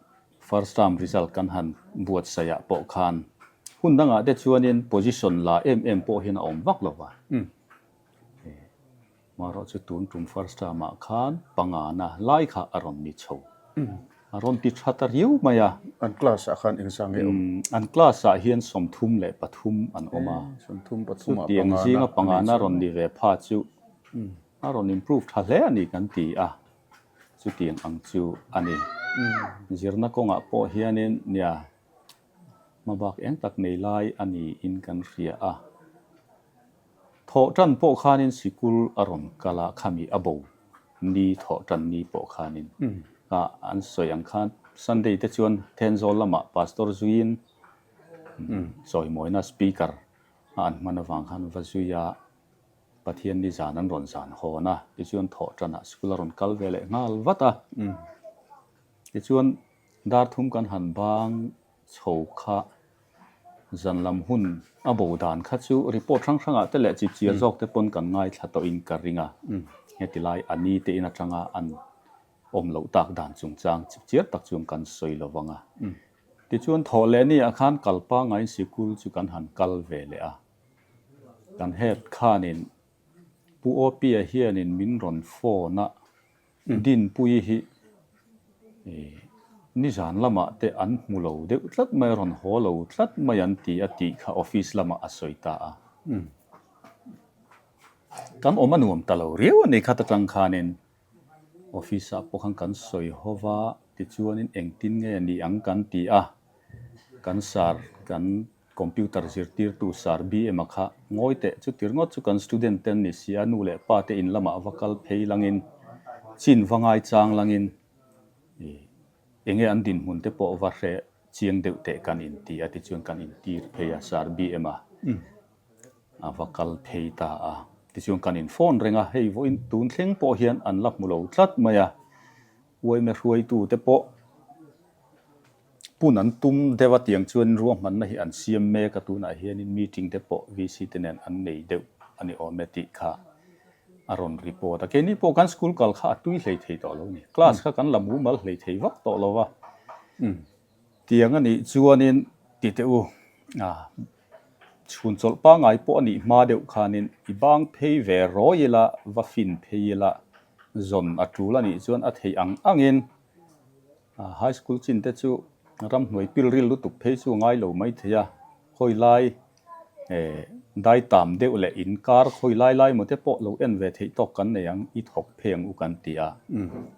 First term result kan han buatsaih ah pawh khan hun dangah te chuanin position la em em pawh hian a awm vak lo va. Marawh chu tun tum first term ah khan pangana lai kha a rawn ni chho. A rawn ti tha ta riau mai a. An class ah khan engzah nge awm? An class ah hian 33 an awm a. 33 ah Chutiang zinga pangana rawn ni ve pha chu. A rawn improve tha hle a ni kan ti a, chutiang ang chu a ni. Zirna kawngah pawh hianin nia hmabak eng tak nei lai a niin kan hria a. Thawh tan pawh khanin sikul a rawn kal a, khami a bo ni thawh tan ni pawh khanin a an sawi ang khan Sunday te chuan Thenzawl lamah Pastor zuiin chawimawina speaker a an hman avang khan va zui a, Pathian ni zan an rawn zan hawn a, tichuan thawh tanah sikul a rawn kal ve leh nghal vat a. Tichuan dar thum kan han bang chho kha zan lam hun a bo dan kha chu report hrang hrangah te leh chipchiar zawk te pawn kan ngaithla tawhin ka ring a, heti lai a ni te in atanga an awm loh tak dan chungchang chipchiar tak chuan kan sawi lo vang a. Tichuan thawh leh ni ah khan kal pangaiin sikul chu kan han kal ve leh a, kan head khanin Pu Awpia hianin min rawn phone a, Dinpuii hi nizan lamah te an hmu lo deuh tlat mai, a rawn haw lo tlat mai an ti a tih kha office lamah a sawi ta a. Kan awm a nuam ta lo riau a ni khat atang khanin office ah pawh khan kan sawi ho va, tichuanin engtin nge ni ang kan ti a, kan sar kan Computer zirtirtu Sir BM-a kha ngawi teh chu tir ngawt chu kan student te an ni si a, nu leh pa te in lamah va kal phei langin, chin va ngai chang langin enge an dinhmun te pawh va hre chiang deuh teh kan inti a tichuan kan intir phei a, Sir BM-a a va kal phei ta a. Tichuan kan in phone reng a, hei vawiin tun thleng pawh hian an la hmu lo tlat mai a, uaime hruaitu te pawh Pun an tum deuh a tiang chuan ruahmanna hi an siam mek a, tunah hianin meeting te pawh VC te nen an nei deuh a ni awm e tih kha a rawn report a. Keini pawh kan school kal kha a tui hlei thei tawh lo a ni. Class kha kan la mumal hlei thei vak tawh lo va. Tiang a nih chuanin ti teh u, chhun chawlh pangngai pawh a nih hma deuh khanin i bang phei ve rawi ila, va fin phei ila, zawn a tul a nih chuan a theih ang angin High school chin te chu ramhnuai pilril lutuk phei chu a ngai lo mai thei a, khawi lai eh dai tam deuh leh in kar khawi lai lai maw te pawh lo en ve theih tawk kan nei ang, i thawk phei ang u kan ti a,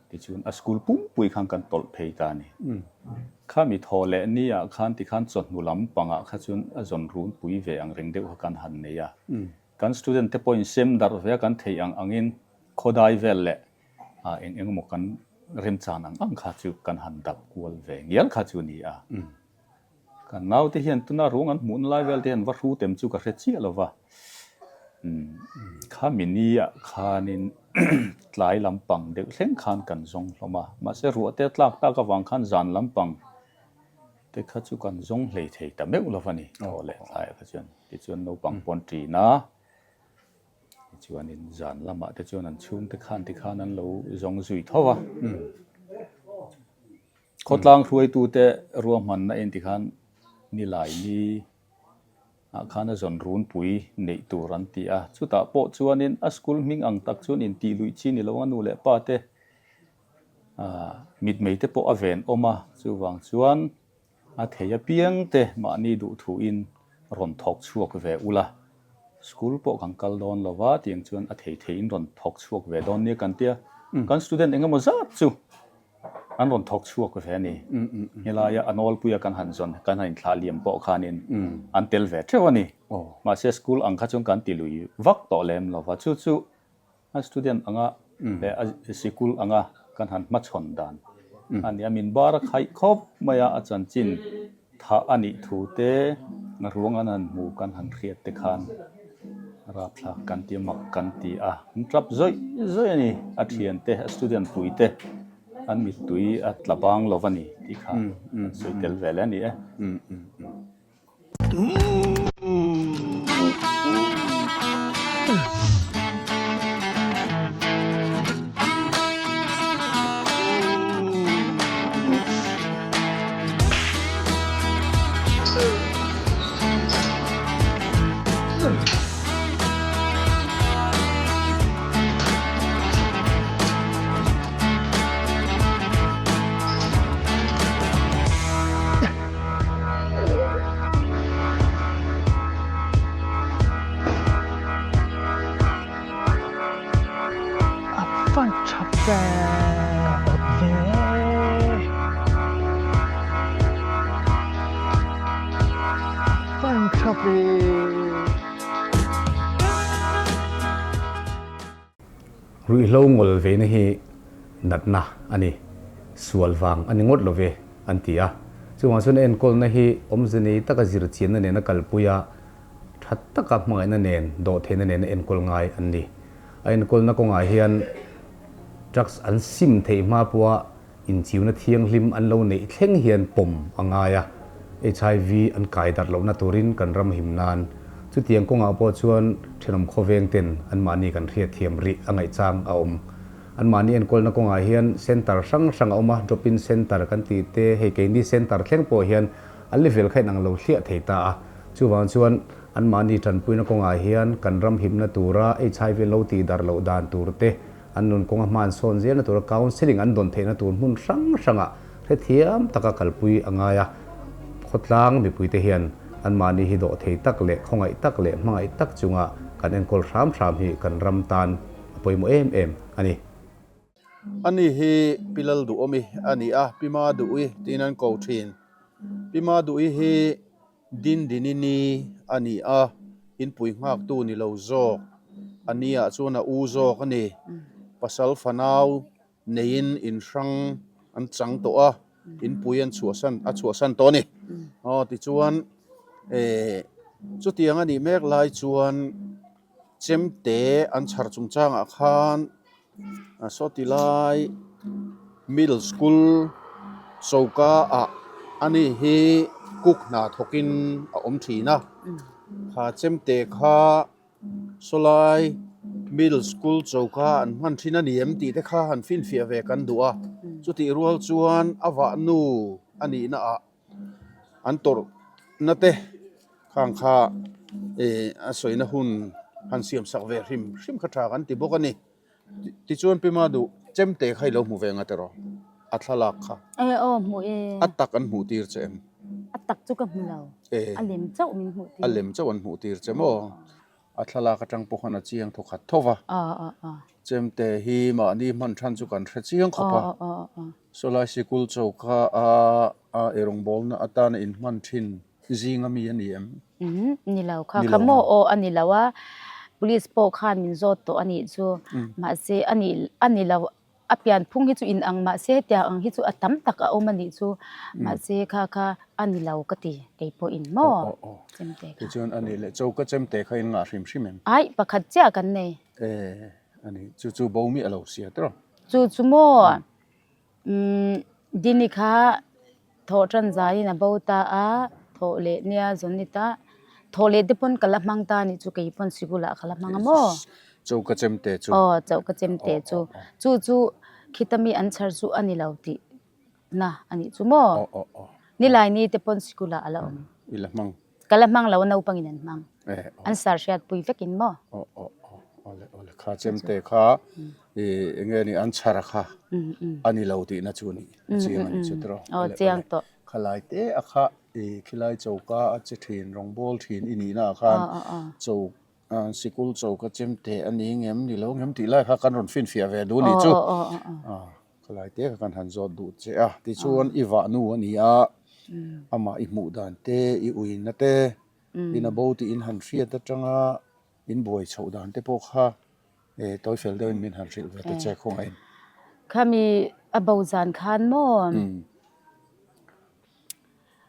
tichuan a school pumpui khan kan tawlh phei ta a ni. Khami thawh leh ni ah khan tikhan chawhnu lam pangah kha chuan a zawn runpui ve ang reng deuh kha kan han nei a, kan student te pawhin sem darh ve a kan theih ang angin khawdai vel leh a eng eng emaw kan remchan ang ang kha chu kan han dap kual ve ngial kha chu a ni a. Kan naute hian tuna ruang an hmuhna lai vel te hian va hru tem chu ka hre chiah lo va. Khami ni ah khanin tlai lampang deuh thleng khan kan zawng hlawm a. Mahse ruah te a tlak tak avang khan zan lampang te kha chu kan zawng hlei thei ta meuh lo va ni. Aw leh tlaiah kha chuan tichuan naupang pawn ṭin a. Tichuanin zan lamah te chuan an chhungte khan tikhan an lo zawng zui tho a. Khawtlang hruaitute ruahmanna en tikhan nilai ni ah khan a zawn runpui neih tur an ti a. Chutah pawh chuanin a school hming ang tak chuan intih luih chi ni lo a nu leh pa te mitmei te pawh a ven awm a. Chuvang chuan A thei apiang te mahni duhthuin rawn thawk chhuak ve ula, school pawh kan kal dawn lo va tiang chuan a thei theiin rawn thawk chhuak ve dawn nia kan tia, kan student eng emaw zat chu an rawn thawk chhuak ve a ni. Helaia a nawlpuia kan han zawn kan han inthlah liam pawh khanin an tel ve theuh a ni. Mahse school ang kha chuan kan ti lui vak tawh lem lo va, chu chu A student anga leh a sikul anga kan han hmachhawn dan a ni a, min bar a khaih khawp mai a, a chanchin thah a nih thu te, ruang an han hmu kan han hriat te khan rapthlak kan ti a, mak kan ti a, an tap zawih zawih a ni, a thian te, a student pui te an mittui a tla bang lo va ni tih kha kan sawi tel ve leh a ni e. Van tha ve ka awt ve. Van tha ve. Ruihhlo ngawl veina hi natna a ni, sual vang a ni ngawt lo ve, an ti a. Chuvang chuan a enkawlna hi awmze nei taka zirchianna nena kalpui a, tha taka hmangaihna nen, dawhtheihna nena enkawl ngai an ni. A enkawlna kawngah hian drugs an sim theih hma pawha inchiuna thianghlim an lo neih thleng hian pawm a ngai a, HIV an kai darh lohna turin kan ram him nan. Chutiang kawngah pawh chuan thenawm khawveng ten anmahni kan hriatthiam rih a ngaihchang a awm. Anmahni enkawlna kawngah hian centre hrang hrang a awm a, drop-in centre kan tih te, hei keini centre thleng pawh hian a level kha inang lo hliah thei ta a. Chuvang chuan anmahni tanpuina kawngah hian kan ram himna tura HIV an lo tihdarh loh dan tur te, an nun kawnga hma an sawn zelna tura counselling an dawn theihna tur hmun hrang hrangah hrethiam taka kalpui a ngai a. Khawtlang mipuite hian anmahni hi dawh thei tak leh khawngaih tak leh hmangaih tak chunga kan enkawl hram hram hi kan ram tan a pawimawh em em a ni. Ani hi Pi Lalduhawmi a ni a, Pi Maduhi tiin an ko thin. Pi Maduhi hi Dindinini a ni a, inpui nghaktu ni lo zawk a nia chuan a u zawk a ni. Pasal fanau neiin inhrang an chang tawh a, inpui an chhuahsan a chhuahsan tawh a ni. Aw tichuan eh chutiang a nih mek lai chuan chemte an chhar chungchangah khan saw ti lai middle school choka ah ani hi cook hna thawk in a awm thin a kha chemte kha saw lai middle school choka an hman thin a ni em tih te kha han finfiah ve kan duh a chutih rual chuan a vah nu a nih na ah. An tawrh na te khang kha ih a sawina hun han siam sak ve hrim hrim kha tha kan ti bawk a ni. Tichuan Pima duh chemte kha i lo hmu ve nga tiraw a thlalak kha. E aw hmu e. A tak an hmuh tir che em? A tak chu ka hmu lo. E. A lem chauh min hmuh tir. A lem chauh an hmuh tir che maw? A thlalak atang pawh khan a chiang thaw khat tho va. Chemte hi mahni hman than chu kan hre chiang khawp a. Sawlai sikul choka a a eirawngbawlna atana inhman thin zinga mi a ni em? Umm ni lo kha kha maw aw a ni lo a. Police pawh khan min zawt tawh a nih chu. Mahse a ni a ni lo A pianphung hi chu in ang mahse hetiang ang hi chu a tam tak a awm a nih chu mahse kha kha a ni lo ka ti kei pawh in maw chemte kha. Tichuan a nih leh choka chemte kha in ngah hrim hrim em? Aih pakhat chiah kan nei. E a ni chu chu bo miah lo sia tiraw? Chu chu maw umm Dini kha Thawh tan zaiin a bo ta a, thawh leh nia zawn ni ta. Thawh leh te pawn ka la hmang ta nih chu kei pawn sikul ah ka la hmang a maw? Choka chemte chu. Aw choka chemte chu. Chu chu khita mi an chhar chu a ni lo tih na a nih chu maw? Nilai ni te pawn sikul ah a la awm. I la hmang. Ka la hmang lo a naupangin an hmang. An sar hriat pui vekin maw? Aw aw aw awle awle kha chemte kha i enge ni an chhar kha a ni lo tihna chu ni a chiang a ni chu tiraw. Aw chiang tawh. Khalai te a kha i khilai choka a che thin rawngbawl thin i nihna ah khan cho sikul choka chemte a ni ngem ni lo ngem tih lai kha kan rawn finfiah ve duh a nih chu. Khalai te kha kan han zawt duh che a, tichuan i vah nu a ni a, amah i hmuh dan te, i uina te, in a bo tih in han hriat atanga in buai chhoh dan te pawh kha tawi fel deuhin min han hrilh ve ta che khawngaih in. Khami a bo zan khan maw?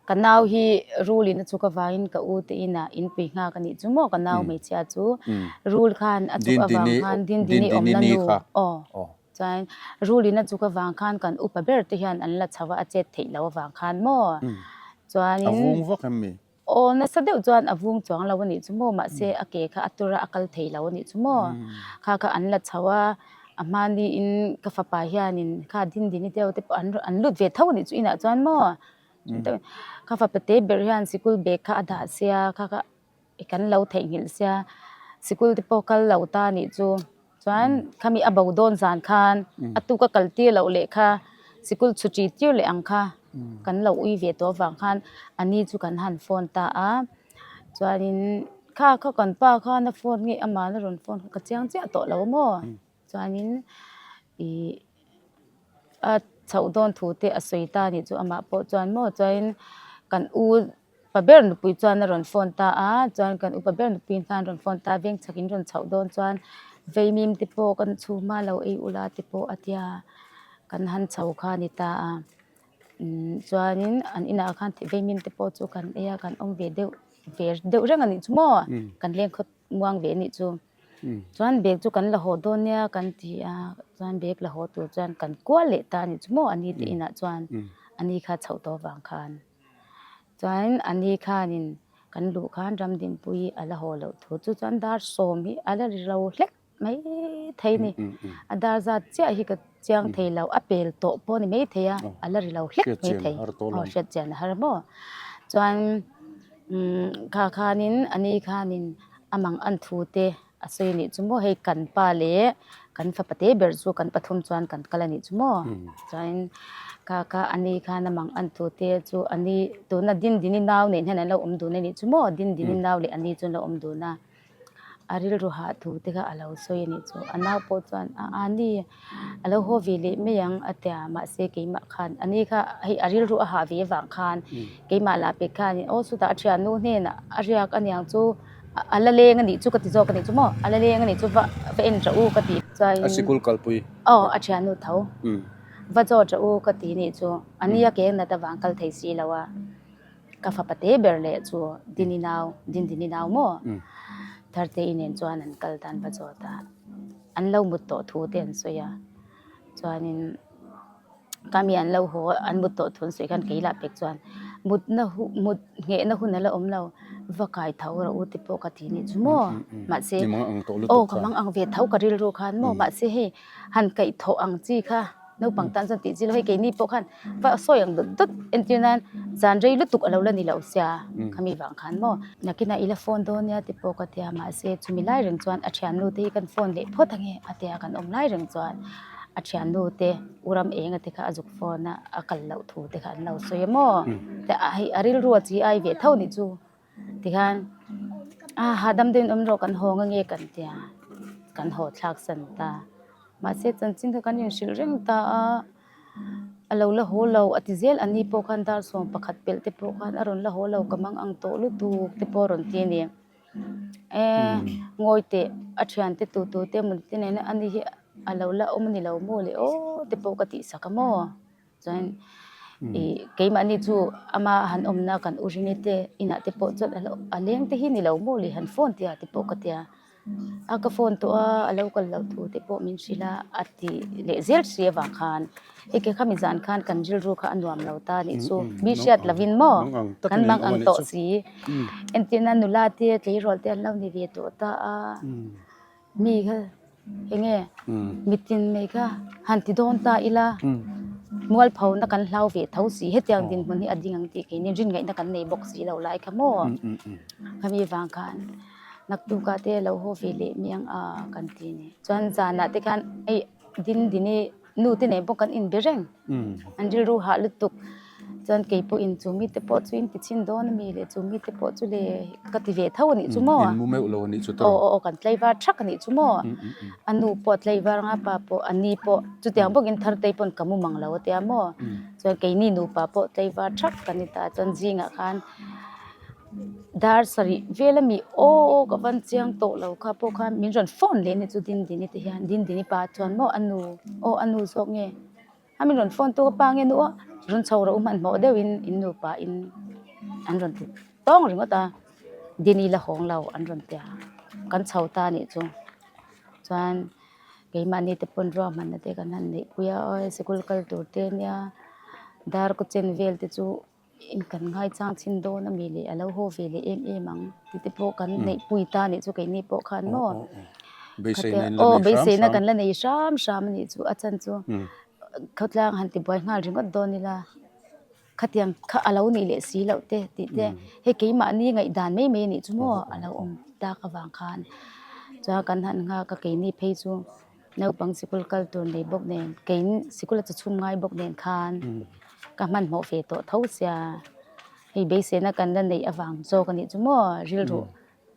Ka nau hi rul in a chuk avangin ka u te inah in pui nghak a nih chu maw ka nau hmeichhia chu rul khan a chuk avang khan Dindini awmna nu aw chuan rul in a chuk avang khan kan upa ber te hian an la chho a a chet theih loh avang khan maw chuanin A vung vak em mi? Aw nasa deuh chuan a vung chuang lo a nih chu maw mahse a ke kha a tur a a kal thei lo a nih chu maw kha kha an la chho a a hmani in ka fapa hianin kha Dindini deuh te pawh an an lut ve tho a nih chu inah chuan maw ka fapa te ber hian sikul bag kha a dah sia kha kha kan lo theihnghilh sia sikul te pawh kal lo ta a nih chu. Chuan khami a bo dawn zan khan a tuk a kal tir loh leh kha sikul chhuṭi tir leh ang kha kan lo ui ve tawh avang khan a ni chu kan han phone ta a chuanin kha kha kan pa khan a phone nge amah a rawn phone kha ka chiang chiah tawh lo maw chuanin. Ih a chhoh dawn thu te a sawi ta anih chu amah pawh chuan maw chuanin kan u pa ber nupui chuan a rawn phone ta a chuan kan upa ber nupui khan a rawn phone ta a veng chhak in rawn chhoh dawn chuan veimim te pawh kan chhum a lo ei ula te pawh a tia kan han chho kha a ni ta a umm chuanin an inah khan veimim te pawh chu kan ei a kan awm ve deuh ve deuh reng a nih chu maw kan leng khawp muang ve a nih chu. Chuan bag chu kan la haw dawn nia kan ti a, chuan bag la haw tur chuan kan kual leh ta a ni chu maw a ni te inah chuan a ni kha chhoh tawh vang khan. Chuan a ni khanin kan luh khan Ramdinpuii a la haw loh thu chu chuan dar sawm hi a la ri lo hlek mai thei a ni. A dar zat chiah hi ka chiang thei lo, a pel tawh pawh a ni mai thei a, a la ri lo hlek mai thei. Aw hriat chian a har maw. Chuan kha khanin a ni khanin A mang an thu te a sawi anih chu maw hei kan pa leh kan fapa te ber chu kan pathum chuan kan kal anih chu maw chuanin kha kha a ni khan a mang an thu te chu a ni tuna Dindini nau nen hian an lo awm dun anih chu maw Dindini nau leh a ni chu an lo awm dun a a rilru hah thu te kha a lo sawi anih chu a nau pawh chuan a a ni a lo haw ve leh mai ang a tia mahse keimah khan a ni kha hei a rilru a hah ve avang khan keimah lah pek khan aw chutah a thiannu hnenah a riak aniang chu a la leng anih chu ka ti zawk anih chu maw a la leng anih chu va va en tah u ka tih chuan a sikul kalpui aw a thiannu tho va zawt tah u ka ti nih chu a nia ke nat avang kal thei si lo a ka fapa te ber leh chu Dini nau Dindini nau maw Tharteii nen chuan an kal dan va zawt a. An lo mut tawh thu te an sawi a, chuanin ka mi an lo haw an mut tawh thu an sawi khan kei lah pek chuan mutna hu mut nghehna hun a la awm lo va kai tho rawh u te pawh ka ti nih chu maw mahse aw ka mang ang ve tho ka rilru khan maw mahse hei han kaih thawh ang chi kha. Naupang tan chuan tih chi lo hei keini pawh khan va sawi ang dawt dawt entir nan zan rei lutuk a lo la ni lo sia khami vang khan maw nakinah i la phone dawn nia ti pawh ka tia mahse chumi lai reng chuan a thiannu te hi kan phone leh phawt ange a tia kan awm lai reng chuan a thiannu te u ram enga te kha a zuk phone a a kal loh thu te kha an lo sawi a maw hei a rilru a chi ai ve tho nih chu tikhan a hahdam deuhin awm rawh kan haw nge kan tia kan haw thlak san ta. Mahse chanchin kha kan inhrilh reng ta a, a lo la haw lo a ti zel a ni pawh khan dar 11 pelh te pawh khan a rawn la haw lo ka mang ang tawh lutuk te pawh a rawn ti a ni. E ngawi teh a thiante tu tu te emaw te nena a ni hi a lo la awm a ni lo maw le aw te pawh ka tih sak a maw. Chuan ih keimahni chu ama han awmna kan u ringi te inah te pawh chuan a leng te hi ni lo maw le han phone tia te pawh ka tia. A ka phone tawh a a lo kal loh thu te pawh min hrilh a a ti leh zel si avang khan hei ke khami zan khan kan rilru kha a nuam lo ta anih chu mi hriat lovin maw kan mang ang tawh si entirna nula te tleirawl te an lo ni ve tawh ta a. Mi kha enge mitin mai kha han ti dawn ta ila mualphona kan hlau ve tho si hetiang dinhmun hi a ding ang tih keini rin ngaihna kan nei bawk si lo lai kha maw khami vang khan naktukah te lo haw ve leh mi ang a kan ti a ni chuan zanah te khan hei Dindini nu te nen pawh kan inbe reng an rilru hah lutuk chuan kei pawh in chu mite pawh chu in ti chhin dawn ami leh chu mite pawh chu le ka ti ve tho anih chu maw in mu meuh lo anih chu aw aw aw kan tlaivar thak anih chu maw a nu pawh tlaivar anga pa pawh a ni pawh chutiang bawkin Thartei pawn ka mu mang lo a tia maw chuan keini nupa pawh tlaivar thak kan ni ta chuan zingah khan Dar sarih vel ami aw ka van chiang tawh lo kha pawh khan min rawn phone leh ni chu Dindini te hian Dindini pa chuan maw a nu aw a nu zawk nge a min rawn phone tu ka pa nge nu aw rawn chho rawh u hmanhmawh deuhin in nupa in an rawn ti tawng ringawt a Dini la hawng lo an rawn ti a kan chho ta anih chu chuan keimahni te pawn ruahmanna te kan han neih pui a aw sikul kal tur te ania dar kaw chen vel te chu. In kan ngaichang chhin dawn ami leh a lo haw ve leh em em ang tih te pawh kan neih pui ta anih chu keini pawh khan maw aw beiseina kan la nei hram hram anih chu a chan chu khawtlang han ti buai nghal ringawt dawn ila khatiang kha a lo nih leh si loh te tih te hei keimahni ngaihdan mai mai anih chu maw a lo awm tak avang khan chuan kan han nghak a keini phei chu. Naupang sikul kal tur nei bawk nen keiin sikul a che chhum ngai bawk nen khan ka hmanhmawh ve tawh tho sia hei beiseina kan la neih avang zawk a nih chu maw rilru.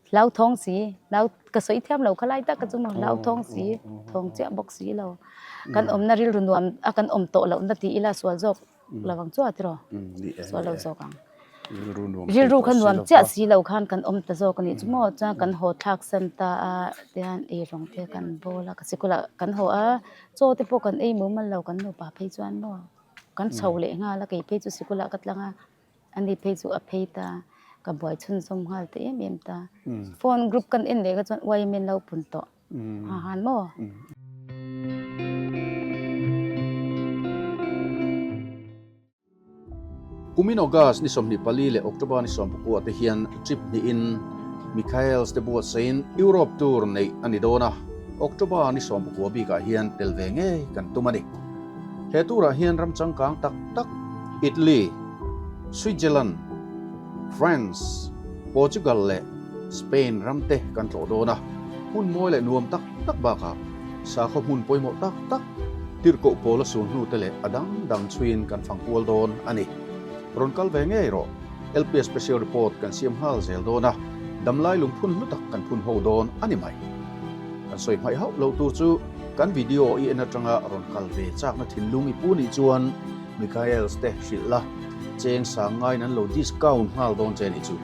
Hlauthawng si, hlau ka sawi thiam lo khalai tak ka chu maw hlauthawng si, thawng chiah bawk si lo. Kan awmna rilru nuam a kan awm tawh lohna ti ila sual zawk lo ang chu a tiraw? Sual lo zawk ang. Rilru kha nuam chiah si lo khan kan awm ta zawk a nih chu maw? Chuan kan haw thlak san ta a, tihian eirawng te kan bawl a, ka sikulah kan haw a, chaw te pawh kan ei mumal lo kan nupa phei chuan maw kan chho leh nghal a, kei phei chu sikulah ka tlang a. Ani phei chu a phei ta, ka buai chhunzawm nghal ta em em ta. Phone group kan en leh kha chuan uai min lo pun tawh ha han maw? Kumin August ni 24 leh October ni 19 te hian trip hnihin Michaels te buatsaiin Europe tour neih a ni dawn a, October ni 19 bikah hian tel ve ngei kan tum a ni. He tour ah hian ram changkang tak tak Italy, Switzerland, France, Portugal leh Spain ram te kan tlawh dawn a, hmun mawi leh nuam tak tak bakah sakhaw hmun pawimawh tak tak tirhkoh pawl a sul hnu te leh a dang dang chhuiin kan fang kual dawn a ni. Rawn kal ve ngei rawh, LPS Special Report kan siam nghal zel dawn a, damlai lungphun hlu tak kan phun ho dawn a ni mai. Kan sawi hmaih hauh lo tur chu kan video i en atanga rawn kal ve chakna thinlung i pu nih chuan Michaels te hrilh la, cheng sang ngaiin an lo discount nghal dawn che nih chu.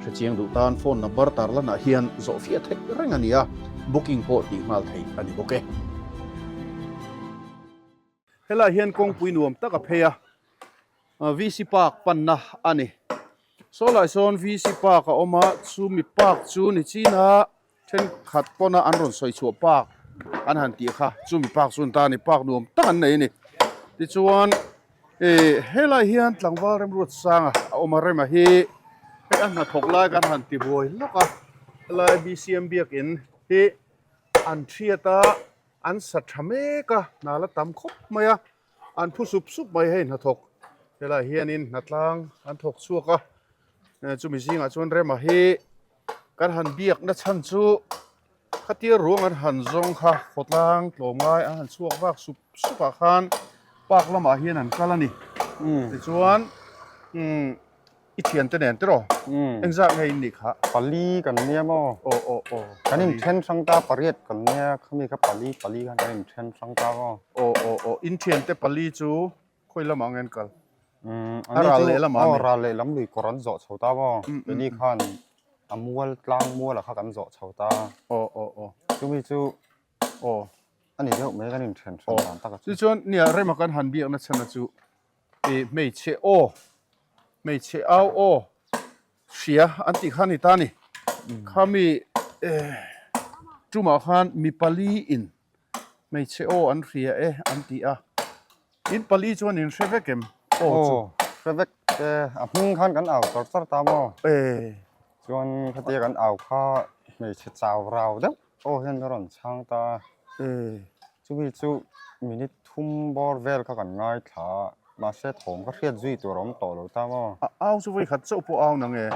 Hrechiang duh tan phone number tarlanah hian zawhfiah theih reng a ni a, booking pawh tih nghal theih a ni bawk e. Helai hian kawngpui nuam tak a phei a, VC Park panna a ni. Saw lai sawn VC Park a awm a, chumi park chu ni china thenkhat pawna an rawn sawi chhuah park an han tih kha chumi park chu an ta a ni, park nuam tak an nei a ni. Tichuan ih helai hian tlangval remruat sanga a awm a, rema hi hei a hnathawk lai kan han ti buai lawk a, helai BCM biakin hi an thiat a. An sa tha mek a, hna la tam khawp mai a, an phu sup sup mai hei hnathawk helaiah hianin hnatlang an thawk chhuak a, chumi zingah chuan Rema hi kan han biakna chhan chu khatia ruang an han zawng kha khawtlang tlawmngai an han chhuak vak sup sup ah khan park lamah hian an kal a ni tichuan umm. I thiante nen tiraw? Engzat nge in nih kha? Pali kan nia maw? Aw aw aw. Kan inthen hrang ta pariat kan nia khami kha pali pali khan kan inthen hrang ta maw? Aw aw aw. In thiante pali chu khawi lamah nge an kal? Umm A ral leh lamah ami? Aw ral leh lam lui kawr an zawh chho ta maw? Keini khan a mual tlang mualah kha kan zawh chho ta. Aw aw aw. Chumi chu aw a ni deuh mai kan inthen hran dan tak a chu. Tichuan nia rema kan han biakna chhan a chu I hmeichhe aw, hmeichhe au aw hria an tih kha a ni ta a ni. Khami tumah khan mi pali in hmeichhe aw an hria e an ti a. In pali chuan in hre vek em aw chu? Aw, hre vek e. A hming khan kan au char char ta maw? E. Chuan khatia kan au kha hmeichhe chau rau deuh aw hian ka rawn chhang ta a. E. Chumi chu minute thum bawr vel kha kan ngaithla a, mahse thawm ka hriat zui tur a awm tawh lo ta maw? A au chu vawi khat chauh pawh au nang e.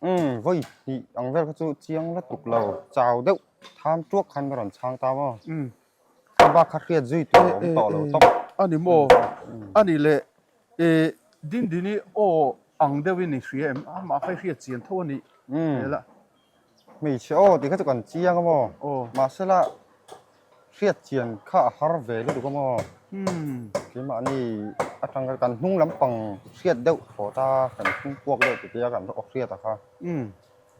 Umm, vawi hnih ang vel kha chu chiang lutuk lo, chau deuh tham tuak khan ka rawn chhang ta maw? Umm. A bak kha hriat zui tur a awm tawh lo tawp. A ni maw? A ni leh, e Dindini aw ang deuhin i hria em? Amah kha i hriat chian tho a nih hmel a. Hmeichhe aw tih kha chu kan chiang a maw? Mahsela hriat chian kha a har ve lutuk a maw? Keimahni atang khan kan hnung lampang hriat deuh phawt a, kan hnung puak deuh tih te a kan aw hriat a kha.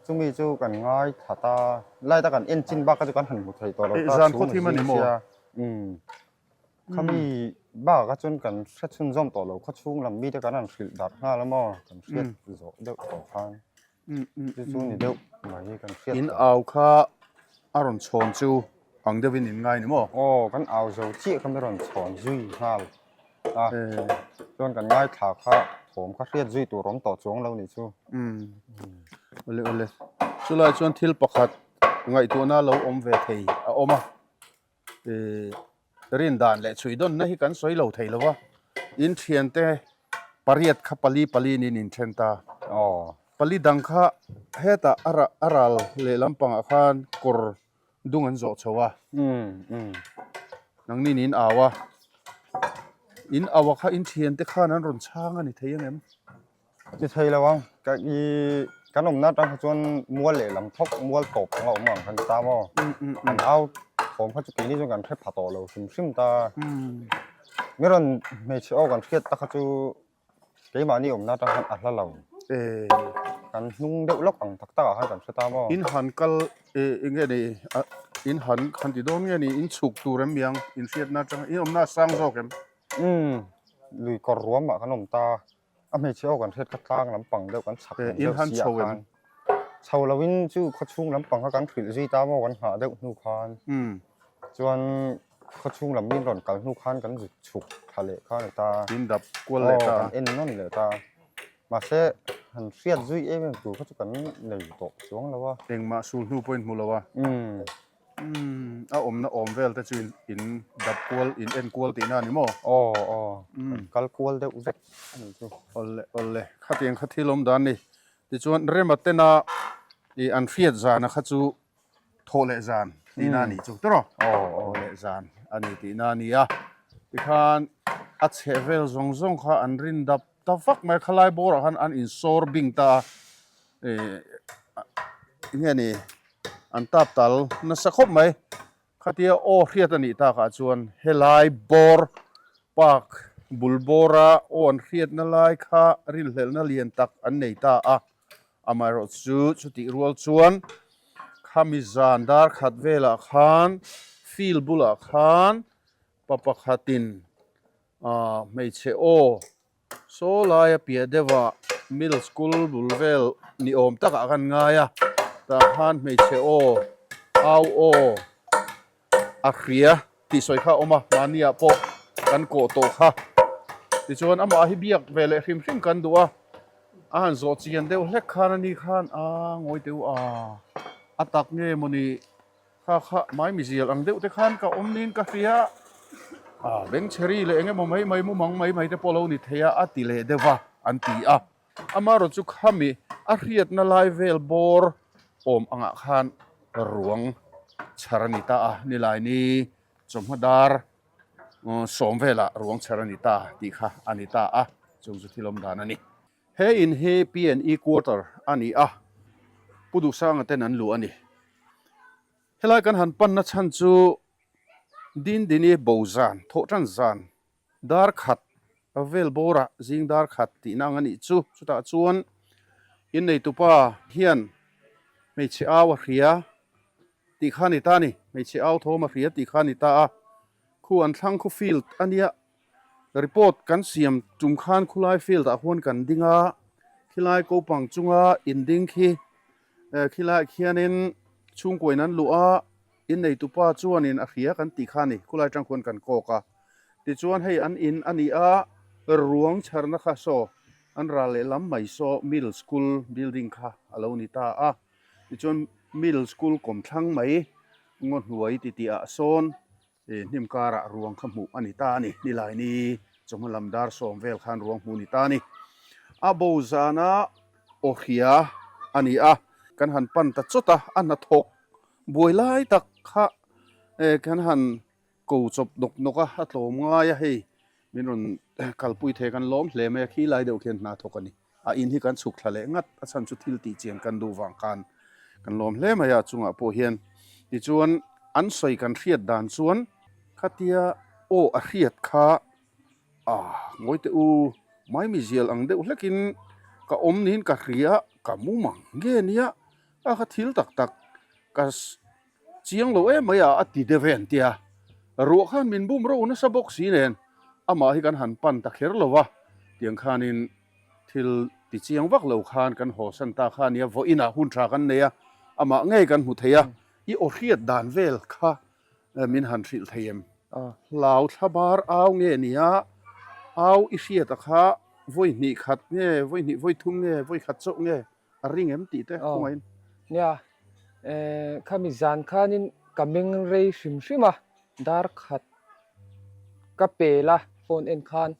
Chumi chu kan ngai that a, light a kan en chin bak kha chu kan han hmu thei tawh lo ta Zan khawthim a ni maw? Khami bakah chuan kan hre chhunzawm tawh lo, khawchhung lam mite kan han hrilh darh nghal a maw? Kan hriat zawh deuh tawh khan. Chu chu ni deuh mai kan hriat In au kha a rawn chhawn chu ang deuhin in ngai ni maw? Aw kan au zo chiah kha mi rawn chhawn zui nghal a, chuan kan ngaithla kha thawm kha hriat zui tur awm tawh chuang lo ni chu. Umm awle awle chulai chuan thil pakhat ngaihtuahna lo awm ve thei a awm a. Rin dan leh chhui dawnna hi kan sawi lo thei lo va, in thiante pariat kha pali pali niin in then ta. Pali dang kha hetah a rah a ral leh lampangah khan kawr dung an zawh chho a, nangni niin au a, in au a kha in thiante khan an rawn chhang a ni thei ang em? Ni thei lo ang, ka i. Kan awmna atang kha chuan mual lehlam thawk mual tawp anga awm ang kha ni ta maw? An au thawm kha chu keini chuan kan hre pha tawh lo hrim hrim ta. Mi rawn hmeichhe aw kan hriat ta kha chu keimahni awmna atang khan a hla lo. Kan hnung deuh lawk ang tak takah khan kan hre ta maw? In han kal eng nge ni in han han ti dawn nge ni in chhuk tur em miang in hriatna atang in awmna a sang zawk em? Umm lui kawr ruamah kan awm ta. A hmeichhe aw kan hriat kha tlang lampang deuh kan chhak lam deuh si ah khan chho lo in chu khawchhung lampang kha kan hrilh zui ta maw kan nghah deuh hnu khan chuan khawchhung lam min rawn kal hnu khan kan zuk chhuk thla leh kha a ni ta in dap kual leh ta kan en nawn leh ta mahse han hriat zui em em tur kha chu kan nei tawh chuang lo a engmah sul hnu pawhin hmu lo a Umm a awmna awm vel te chu in in dap kual in en kual tihna a ni maw? Aw aw kan kal kual deuh vek a nih chu. Awle awle khatiang kha thil awm dan ni. Tichuan Rema tena ih an hriat zana kha chu thawh leh zan tihna a nih chu tawrh aw? Aw aw. Thawh leh zan a ni tihna a ni a. Tikhan a chheh vel zawng zawng kha an rin dap ta vak mai a khalai bawrah khan an insawr bing ta a. Ih enge ni an tap tal nasa khawp mai khatia aw hriat a nih takah chuan helai bawr park bul bawra aw an hriatna lai kha rinhlelhna lian tak an nei ta a amaherawh chu chutih rual chuan khami zan dar khat velah khan field bulah khan pa pakhatin ah hmeichhe aw Saw laia piah deuhah middle school bul vel ni awm takah khan ngai a, tah khan hmeichhe aw, au aw a hria tih sawi kha a awm a, mahniah pawh kan kawh tawh kha. Tichuan amah hi biak ve leh hrim hrim kan duh a, a han zawh chian deuh hlek khan a ni khan a ngawi teuh a, a tak nge mawni Kha kha mai mizial ang deuh te khan ka awm niin ka hria a, bengchheri leh eng emaw mai mai mumang mai mai te pawh lo ni thei a, a ti leh deuh a, an ti a. Amaherawh chu khami a hriatna lai vel bawr awm angah khan ruang chhar a ni ta a, nilaini chawhma dar sawm velah ruang chhar a ni ta tih kha a ni ta a, chung chu thil awm dan a ni. He in hi PNE quarter a ni a, Pu Duhsanga ten an luh a ni. Helai kan han panna chhan chu Dindini bo zan, thawhtan zan, dar khat vel bawrah zing dar khat tihna ang a nih chu. Chutah chuan inneitupa hian hmeichhe au a hria tih kha a ni ta a ni, hmeichhe au thawm a hria tih kha a ni ta a, khu an thlang khu field a nia. Report kan siam tum khan khulai field ah huan kan ding a, khilai kopang chunga in ding khi khilaiah khianin chhungkuain an luh a, in neitupa chuanin a hria kan tih kha a ni, khulai atang khuan kan kawk a. Tichuan hei an in a ni a, ruang chharna kha saw an ral lehlam mai saw middle school building kha a lo ni ta a, tichuan middle school kawmthlang mai ngaw hnuai titih ah sawn He hnim karah ruang kha hmuh a ni ta a ni. Nilaini chawhma lam dar sawm vel khan ruang hmuh a ni ta a ni. A bo zana aw hria a ni a, kan han pan ta chawt a, a hnathawk buai lai tak kha kan han ko chawp nawk nawk a, a tlawm ngai a hei min rawn kalpui thei kan lawm hle mai a, khi lai deuh khian hna thawk a ni. A in hi kan chhuk thla leh ngat, a chhan chu thil tih chian kan duh vang khan kan lawm hle mai a, chungah pawh hian tichuan an sawi kan hriat dan chuan khatia aw a hriat kha a ngawi teh u mai mizial ang deuh hlekin ka awm niin ka hria ka mumang nge nia a kha thil tak tak ka Chiang lo em mai a, a ti deuh e an ti a. Ruah khan min bum ro nasa bawk si nen amah hi kan han pan ta kher lo va, tiang khanin thil ti chiang vak lo khan kan haw san ta kha a nia, vawiinah hun tha kan nei a, amah ngei kan hmu thei a, i aw hriat dan vel kha min han hrilh thei em? Hlau thla bar au nge nia, au i hriat a kha vawi hnih khat nge, vawi hnih vawi thum nge, vawi khat chauh nge? A ring em tih te khawngaihin. Nia, khami zan khanin ka meng rei hrim hrim a, dar khat ka pel a phone en khan.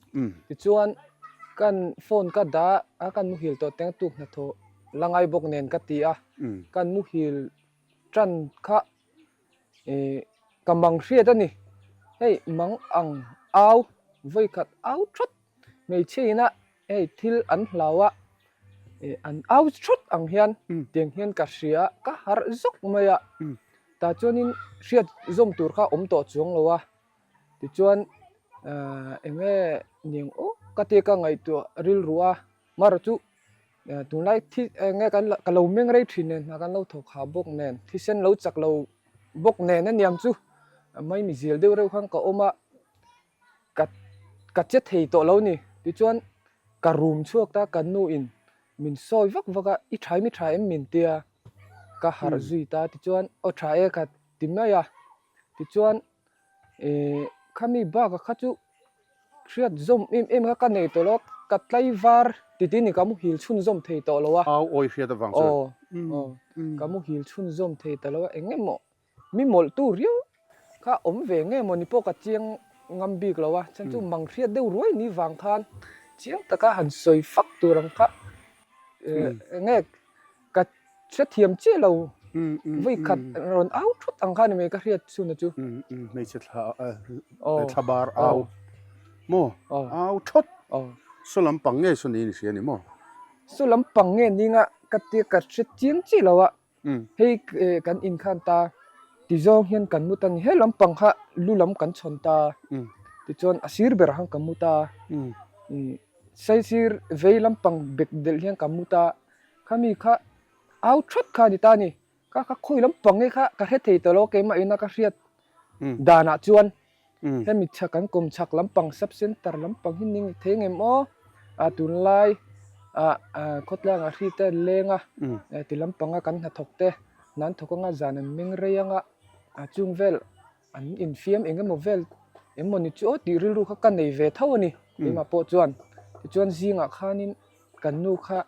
Tichuan kan phone ka dah a, kan muhil tawh teng tuk hnathawh la ngai bawk nen ka ti a, kan muhil tan kha ka mang hriat a ni. Hei mang ang au vawi khat au that hmeichhe ina hei thil an hlau a. An au thut ang hian tiang hian ka hria ka harh zawk mai a, tah chuanin hriat zawm tur kha awm tawh chuang lo a, tichuan eng nge niang aw ka tia ka ngaihtuah rilru a, marawh chu tunlai thi eng nge kan ka lo meng rei thin nen hna kan lo thawk ha bawk nen thisen lo chak lo bawk nen a niam chu maimi zial deuh reuh khan ka awm a. Ka ka che thei tawh lo ni. Tichuan ka room chhuak ta ka nu in min sawi vak vak a, i tha em i tha em min tia ka harh zui ta. Tichuan aw tha e ka ti mai a. Tichuan ih khami bakah kha chu hriat zawm em em kha ka nei tawh lo a, ka tlaivar titi ni ka muhil chhunzawm thei tawh lo a. Au awi hriat avang chuan. Aw aw ka muhil chhunzawm thei ta lo a, eng emaw Mi mawlhtu riau kha awm ve nge maw ni pawh ka chiang ngam bik lo a, chhan chu mang hriat deuh ruai ni vang khan chiang taka han sawi fak tur ang kha nge ka hrethiam chiah lo vawi khat rawn au thut ang kha ni mai ka hriat chhun a chu. Hmeichhe thla thla bar au maw au thawt saw lampang nge saw niin i hria ni maw? Saw lampang nge ninga ka tia ka hre chiang chiah lo a. Hei kan inkhan ta ti zawng hian kan mut a ni. He lampang kha lu lam kan chhawn ta tichuan a sir berah khan ka mut a, saisir vei lampang bek delh hian ka mut a, khami kha au thawt kha a ni ta a ni. Kha kha khawi lampang nge kha ka hre thei tawh lo keimah ina ka hriat danah chuan. Hemi chhak kan kawm chhak lampang sub center lampang hi ning thei ngem aw ah tunlai ah khawtlang ah hri te an leng a ti lampang a kan hnathawk te nan thawk anga zan an meng rei anga ah chung vel an infiam eng emaw vel eng mawni chu aw tih rilru kha ka nei ve tho a ni keimah pawh chuan tichuan zingah khanin kan nu kha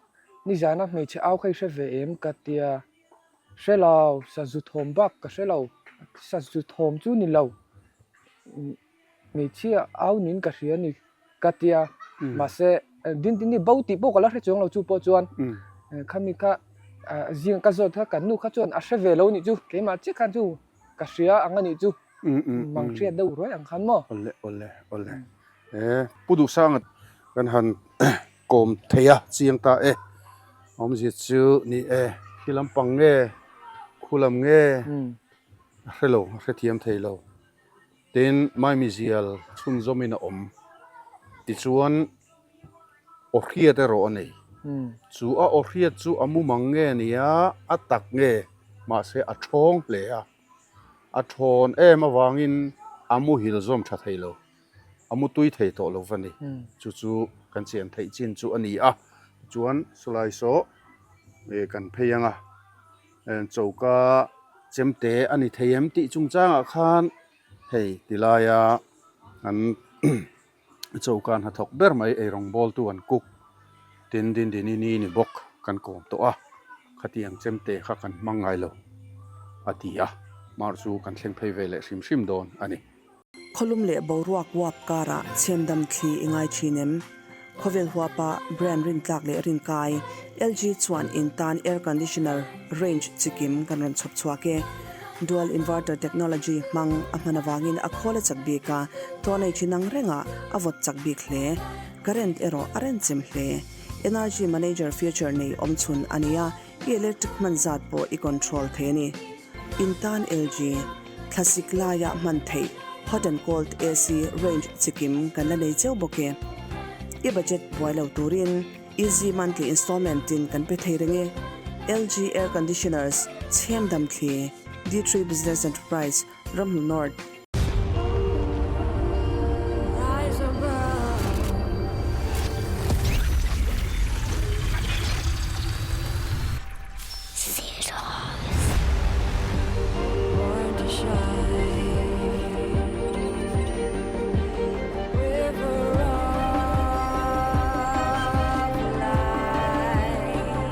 nizana hmeichhe au kha i hre ve em ka tia. Hre lo, sazu thawm bak ka hre lo, sazu thawm chu ni lo, hmeichhia au niin ka hria ni ka tia, mahse Dindini bo tih pawh ka la hre chuang lo chu pawh chuan khami kha zing ka zawt kha kan nu kha chuan a hre ve lo nih chu keimah chiah khan chu ka hria ang a nih chu mang hriat deuh ruai ang khan maw. Awle awle awle e Pu Duhsanga kan han Kawm thei a chiang ta e. Awmzia chu ni e. Khi lampang nge, khu lam nge a hre lo, a hrethiam thei lo. Tin, Maimizial chhunzawmin a awm. Tichuan, aw hriat erawh a nei. Chu a aw hriat chu a mumang nge nia, a tak nge, mahse a thawng hle a. A thawn em avangin a muhil zawm tha thei lo. a mu tui thei tawh lo va ni. Chu chu kan chian theih chin chu a ni a. Tichuan sawlai saw eh kan phei ang a, choka chemte a ni thei em tih chungchangah khan hei tilaia an choka hnathawk ber mai eirawng bawltu an cook tin Dindini ni ni bawk kan kawm tawh a, khatiang chemte kha kan hmang ngai lo a ti a, mar chu kan thleng phei ve leh hrim hrim dawn a ni. Khawlum leh boruak uap karah chhemdam thli i ngai thin em? Khawvel huapa brand rintlak leh rinkai, LG chuan in tan air conditioner range chikim kan rawn chhawp chhuak e. Dual inverter technology hmang a hman avangin a khawl a chak bik a, tawh nei thin ang rengah a vawt chak bik hle. Current erawh a renchem hle. Energy manager feature nei awmchhun a ni a, i electric hman zat pawh i control thei a ni. In tan LG, thlasik laia hman theih hot and cold AC range chikim kan la nei cheu bawk e. I budget buai lo turin easy monthly installment in kan pe thei reng e. LG Air Conditioners, Chhem Damthli, D3 Business Enterprise, Ramhnu North.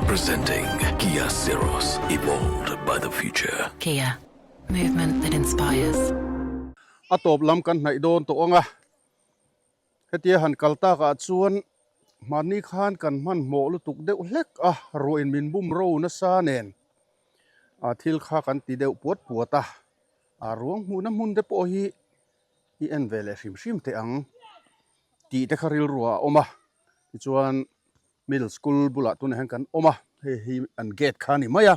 Presenting Kia Syros, evolved by the future. Kia, movement that inspires. A tawp lam kan hnaih dawn tawh ang a, hetia han kal takah chuan mahni khan kan hmanhmawh lutuk deuh hlek a, ruahin min bum ro nasa nen a thil kha kan ti deuh puat puat a, a ruang hmuhna hmun te pawh hi i en ve leh hrim hrim teh ang tih te kha rilru ah a awm a, tichuan. Middle School bulah tunah hian kan awm a, hei hi an gate kha a ni mai a,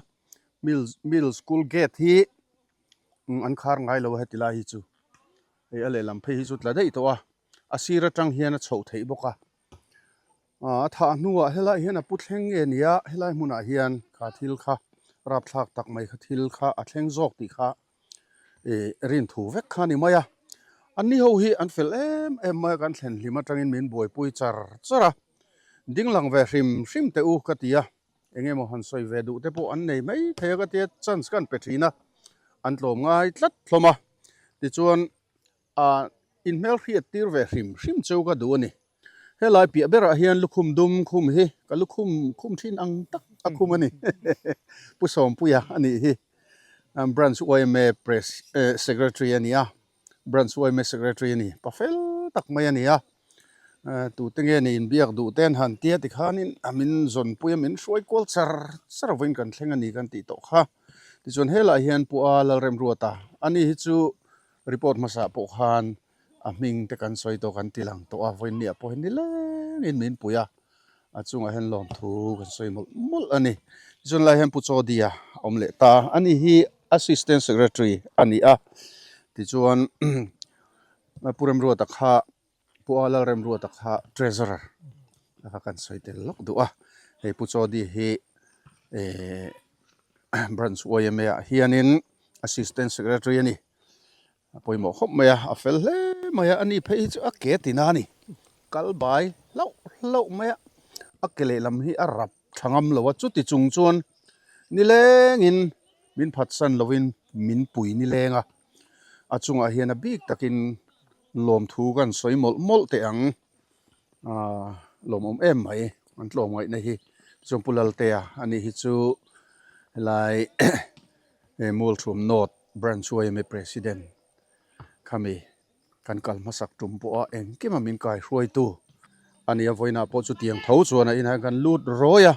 Middle School gate hi an khar ngai lo a heti lai hi chu, hei a lehlam phei hi chu tla daih tawh a, a sir atang hian a chhoh theih bawk a, a thah hnuah helai hian a pu thleng nge nia helai hmunah hian kha thil kha rapthlak tak mai kha thil kha a thleng zawk tih kha ih rin thu vek kha a ni mai a, an ni ho hi an fel em em mai a kan thlen hlim atangin min buaipui char char a, ding lang ve hrim hrim teh u ka ti a, eng emaw han sawi ve duh te pawh an nei mai thei a ka tia chance ka han pe thin a, an tlawm ngai tlat hlawm a, tichuan ah inhmelhriat tir ve hrim hrim cheu ka duh a ni. Helai piah berah hian lukhum dum khum hi ka lukhum khum thin ang tak a khum a ni. Pu Sawmpuia a nih hi. Branch yma Pres Secretary a ni a, Branch yma Secretary a ni. Pa fel tak mai a ni a. Tute nge ni inbiak duh te an han tia tikhanin a min zawnpui a, min hruai kual char char vawiin kan thleng a ni kan tih tawh kha. Tichuan helaiah hian Pu A Lalremruata a ni hi chu report hmasa pawh khan a hming te kan sawi tawh kan ti lang tawh a vawiinniah pawh hian nilengin min pui a a chungah hian lawmthu kan sawi mawlh mawlh a ni tichuan lai hian Pu Chawdia a awm leh ta ani hi Assistant Secretary a ni a tichuan Pu Remruata kha Pu A Lalremruata kha Treasurer a kha kan sawi tel lawk duh a hei Pu Chawdia hi ehh Branch yma ah hianin Assistant Secretary a ni. A pawimawh khawp mai a, a fel hle mai a, ani phei hi chu a ke tina a ni, kal bai hlauh hlauh mai a, a ke lehlam hi a rap tha ngam lo a, chuti chung chuan nilengin min phatsan lovin min pui nileng a, a chungah hian a bik takin lawmthu kan sawi mawlh mawlh teh ang, aaa lawmawm em mai an tlawm ngaihna hi, chuan Pu Laltea ani hi chu helai Mualthuam North Branch yma President khami kan kal hmasak tum pawh a engkima min kai hruaitu a nia vawiinah pawh chutiang tho chuan a inah kan lut rawi a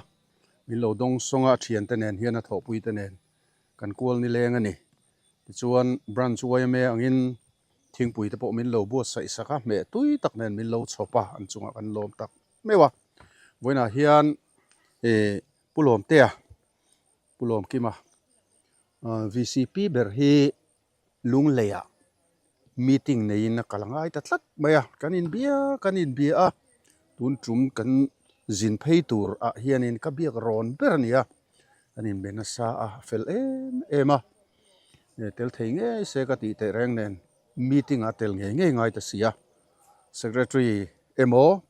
min lo dawng sawng a a thiante nen hian a thawhpui te nen kan kual nileng a ni tichuan Branch yma angin thingpui te pawh min lo buatsaih sak a hmeh tui tak nen min lo chhawp a an chungah kan lawm tak meuh a vawiinah hian ih Pu Lawmtea Pu Lawmkima VCP ber hi Lungleiah meeting neiin a kal a ngai ta tlat mai a, kan inbia kan inbia a, tun tum kan zin phei tur ah hianin ka biak rawn ber a ni a, kan inbe nasa a, a fel em em a, tel thei ngei se ka tih teh reng nen meeting ah tel ngei ngei ngai ta si a, secretary emaw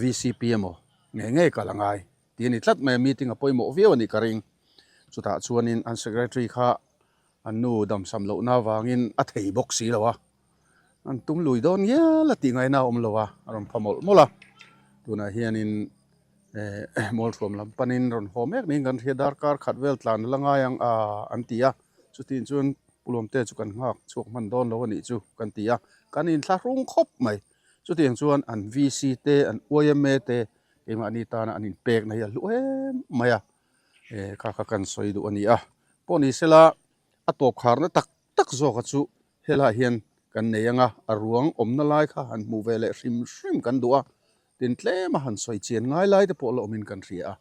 VCP emaw ngei ngei kal a ngai. Tih a ni tlat mai a, meeting a pawimawh viau a nih ka ring. Chutah chuanin an secretary kha an nu damsam lohna avangin a thei bawk si lo a, an tum lui dawn ngial a tih ngaihna a awm lo a, a rawn pha mawlh mawlh a. Tunah hianin eh Mualthuam lam panin rawn haw mek niin kan hria, darkar khat vel tlan a la ngai ang a an ti a, chutin chuan Pu Lawmte chu kan nghak chhuak hman dawn lo a nih chu kan ti a, kan inthlahrung khawp mai. Chutiang chuan an VC te, an yma te Keimahni tana an inpekna hi a hlu em mai a, eh kha kha kan sawi duh a ni a. Pawh ni sela a tawp kharna tak tak zawka chu helaiah hian kan nei ang a, a ruang awmna lai kha han hmuh ve leh hrim hrim kan duh a, tin tlema han sawi chian ngai lai te pawh la awmin kan hria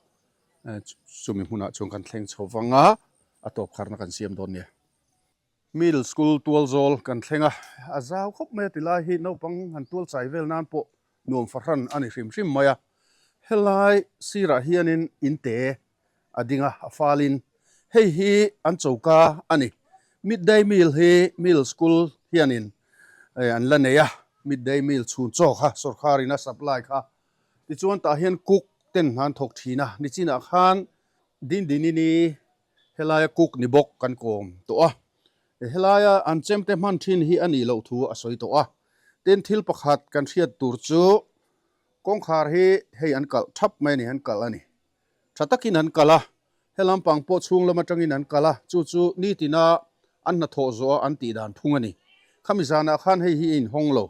a, chumi hmunah chuan kan thleng chho vang a, a tawp kharna kan siam dawn nia. Middle School tualzawl kan thleng a, a zau khawp mai a ti lai hi naupang han tual chai vel nan pawh nuam fahran a ni hrim hrim mai a. Helai sirah hianin in te a ding a, a falin hei hi an choka a ni. Midday meal hi Middle School hianin an la nei a, midday meal chhun chaw kha sawrkharin a supply kha. Tichuan tah hian cook ten hna an thawk thin a, nichinah khan Dindinini Helaia cook ni bawk kan kawm tawh a, helaia an chemte hman thin hi a nih loh thu a sawi tawh a. Tin, thil pakhat kan hriat tur chu kawngkhar hi hei an kalh thap mai a ni, an kalh a ni. Tha takin an kalh a, he lampang pawh chhung lam atangin an kalh a, chu chu nitina an hnathawh zawh a an tih dan phung a ni. Khami zanah khan hei hi a inhawng lo.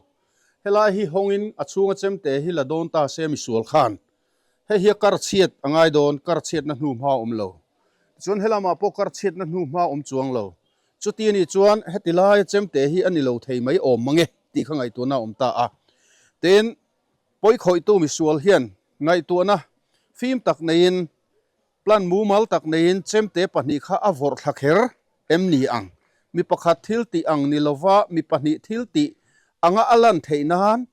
Helai hi hawngin a chhunga chemte hi la dawn ta se misual khan Hei hi a kar chhiat a ngai dawn, kar chhiatna hnu hma a awm lo. Tichuan helamah pawh kar chhiatna hnu hma a awm chuang lo. Chuti a nih chuan heti laia chemte hi a ni lo thei mai awm mang e tih kha ngaihtuahna a awm ta a. Tin, pawikhawihtu misual hian Ngaihtuahna fim tak neiin, plan mumal tak neiin chemte pahnih kha a vawrh thla kher em ni ang? Mi pakhat thil tih ang ni lova mi pahnih thil tih anga a lan theih nan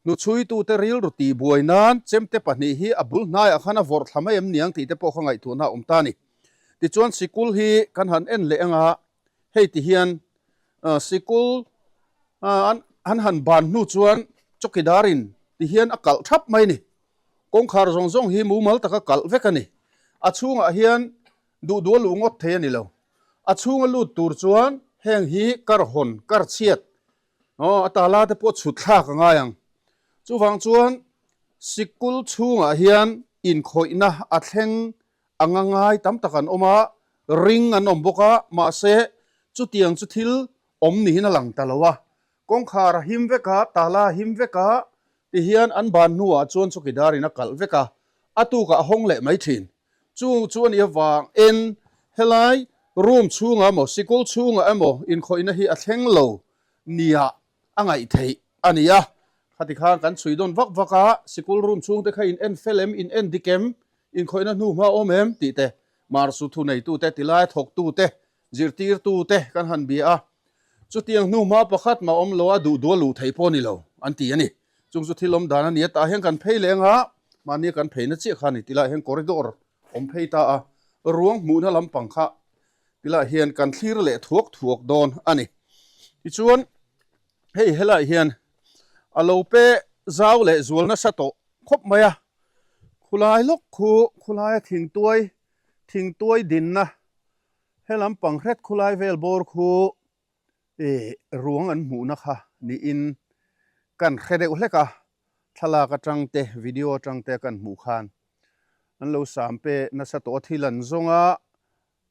hnuchhuitute rilru tih buai nan chemte pahnih hi a bul hnaiah khan a vawrh thla mai em ni ang tih te pawh kha ngaihtuahna a awm ta a ni. Tichuan sikul hi kan han en leh anga hei ti hian sikul an han ban hnu chuan chawkidarin ti hian a kalh thap mai a ni. Kawngkhar zawng zawng hi mumal taka kalh vek a ni. A chhungah hian duh duh a luh ngawt thei a ni lo. A chhunga lut tur chuan heng hi kar hawn, kar chhiat, aw a tala te pawh chhut thlak a ngai ang. Chuvang chuan sikul chhungah hian inkhawihna a thleng A nga ngai tam tak an awm a, ring an awm bawk a, mahse chutiang chu thil awm niin a lang ta lo a. Kawngkhar a him vek a, tala a him vek a, tihian an ban hnuah chuan chawkidarin a kalh vek a, a tukah a hawng leh mai thin. Chu chu a nih avang en helai room chhungah emaw sikul chhungah emaw inkhawihna hi a thleng lo nia a ngaih theih a ni a. Khati khan kan chhui dawn vak vak a, sikul room chhungte kha in en fel em, in en dik em, Inkhawihna hnu hma awm em tih te, Marsu thuneitute, tilai thawktute, zirtirtute kan han bia a. Chutiang hnu hma pakhat mah awm lo a duh duh a luh theih pawh a ni lo an ti a ni. Chung chu thil awm dan a ni a, tah hian kan phei leng a, mahnia kan pheina chiah kha a ni tilaiah hian corridor awm phei ta a, ruang hmuhna lampang kha tilaiah hian kan thlir leh thuak thuak dawn a ni. Tichuan hei helaiah hian a lo pe zau leh zual nasa tawh khawp mai a. Khulai lawk khu khulaia thingtuai thingtuai dinna helam panghret khulai vel bawr khu ih ruang an hmuhna kha niin kan hre deuh hlek a, thlalak atang te video atang te kan hmuh khan an lo sam pe nasa tawh a thil an zawng a,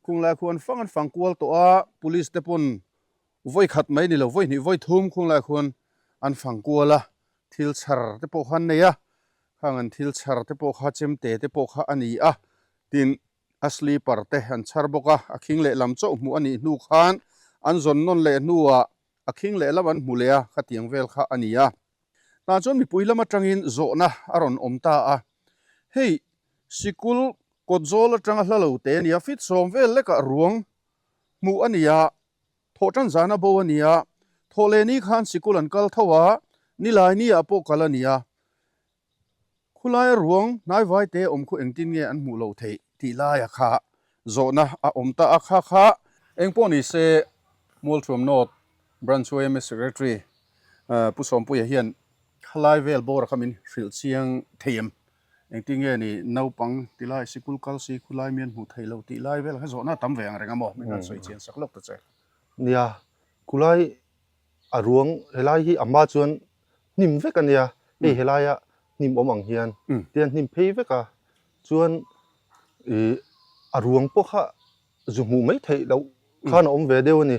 khunglai khu an fang an fang kual tawh a, police te pawn Vawi khat mai ni lo, vawi hnih vawi thum khung lai khuan an fang kual a, thil chhar te pawh kha an nei a, khang an thil chhar te pawh kha chemte te pawh kha a ni a, tin a sleeper te an chhar bawk a, a khing lehlam chauh hmuh a nih hnu khan an zawn nawn leh hnuah a khing lehlam an hmu leh a, khatiang vel kha a ni a. Tah chuan mipui lam atangin zawhna a rawn awm ta a, hei sikul kawt zawl atanga hla lo te a ni a, fit sawm vel lekah ruang hmuh a ni a, Thawh tan zan a bo a ni a, thawh leh ni khan sikul an kal tho a, nilai ni ah pawh kal a ni a. Khulaia ruang hnaivai te awm khu engtin nge an hmuh loh theih tih laia kha zawhna a awm ta a kha kha. Eng pawh ni se Mualthuam North Branch yma Secretary Pu Sawmpuia hian khalai vel bawra kha min hrilh chiang thei em? Engtin nge ni naupang tilai sikul kal si khulai mian hmuh theih loh tih lai vel kha zawhna a tam ve ang reng a maw? Min han sawi chian sak lawk ta che. Nia, khulai a ruang helai hi a hma chuan hnim vek a nia, hei helaia hnim awm ang hian tian hnim phei vek a, chuan ih a ruang pawh kha zu hmuh mai theih loh khan a awm ve deuh a ni.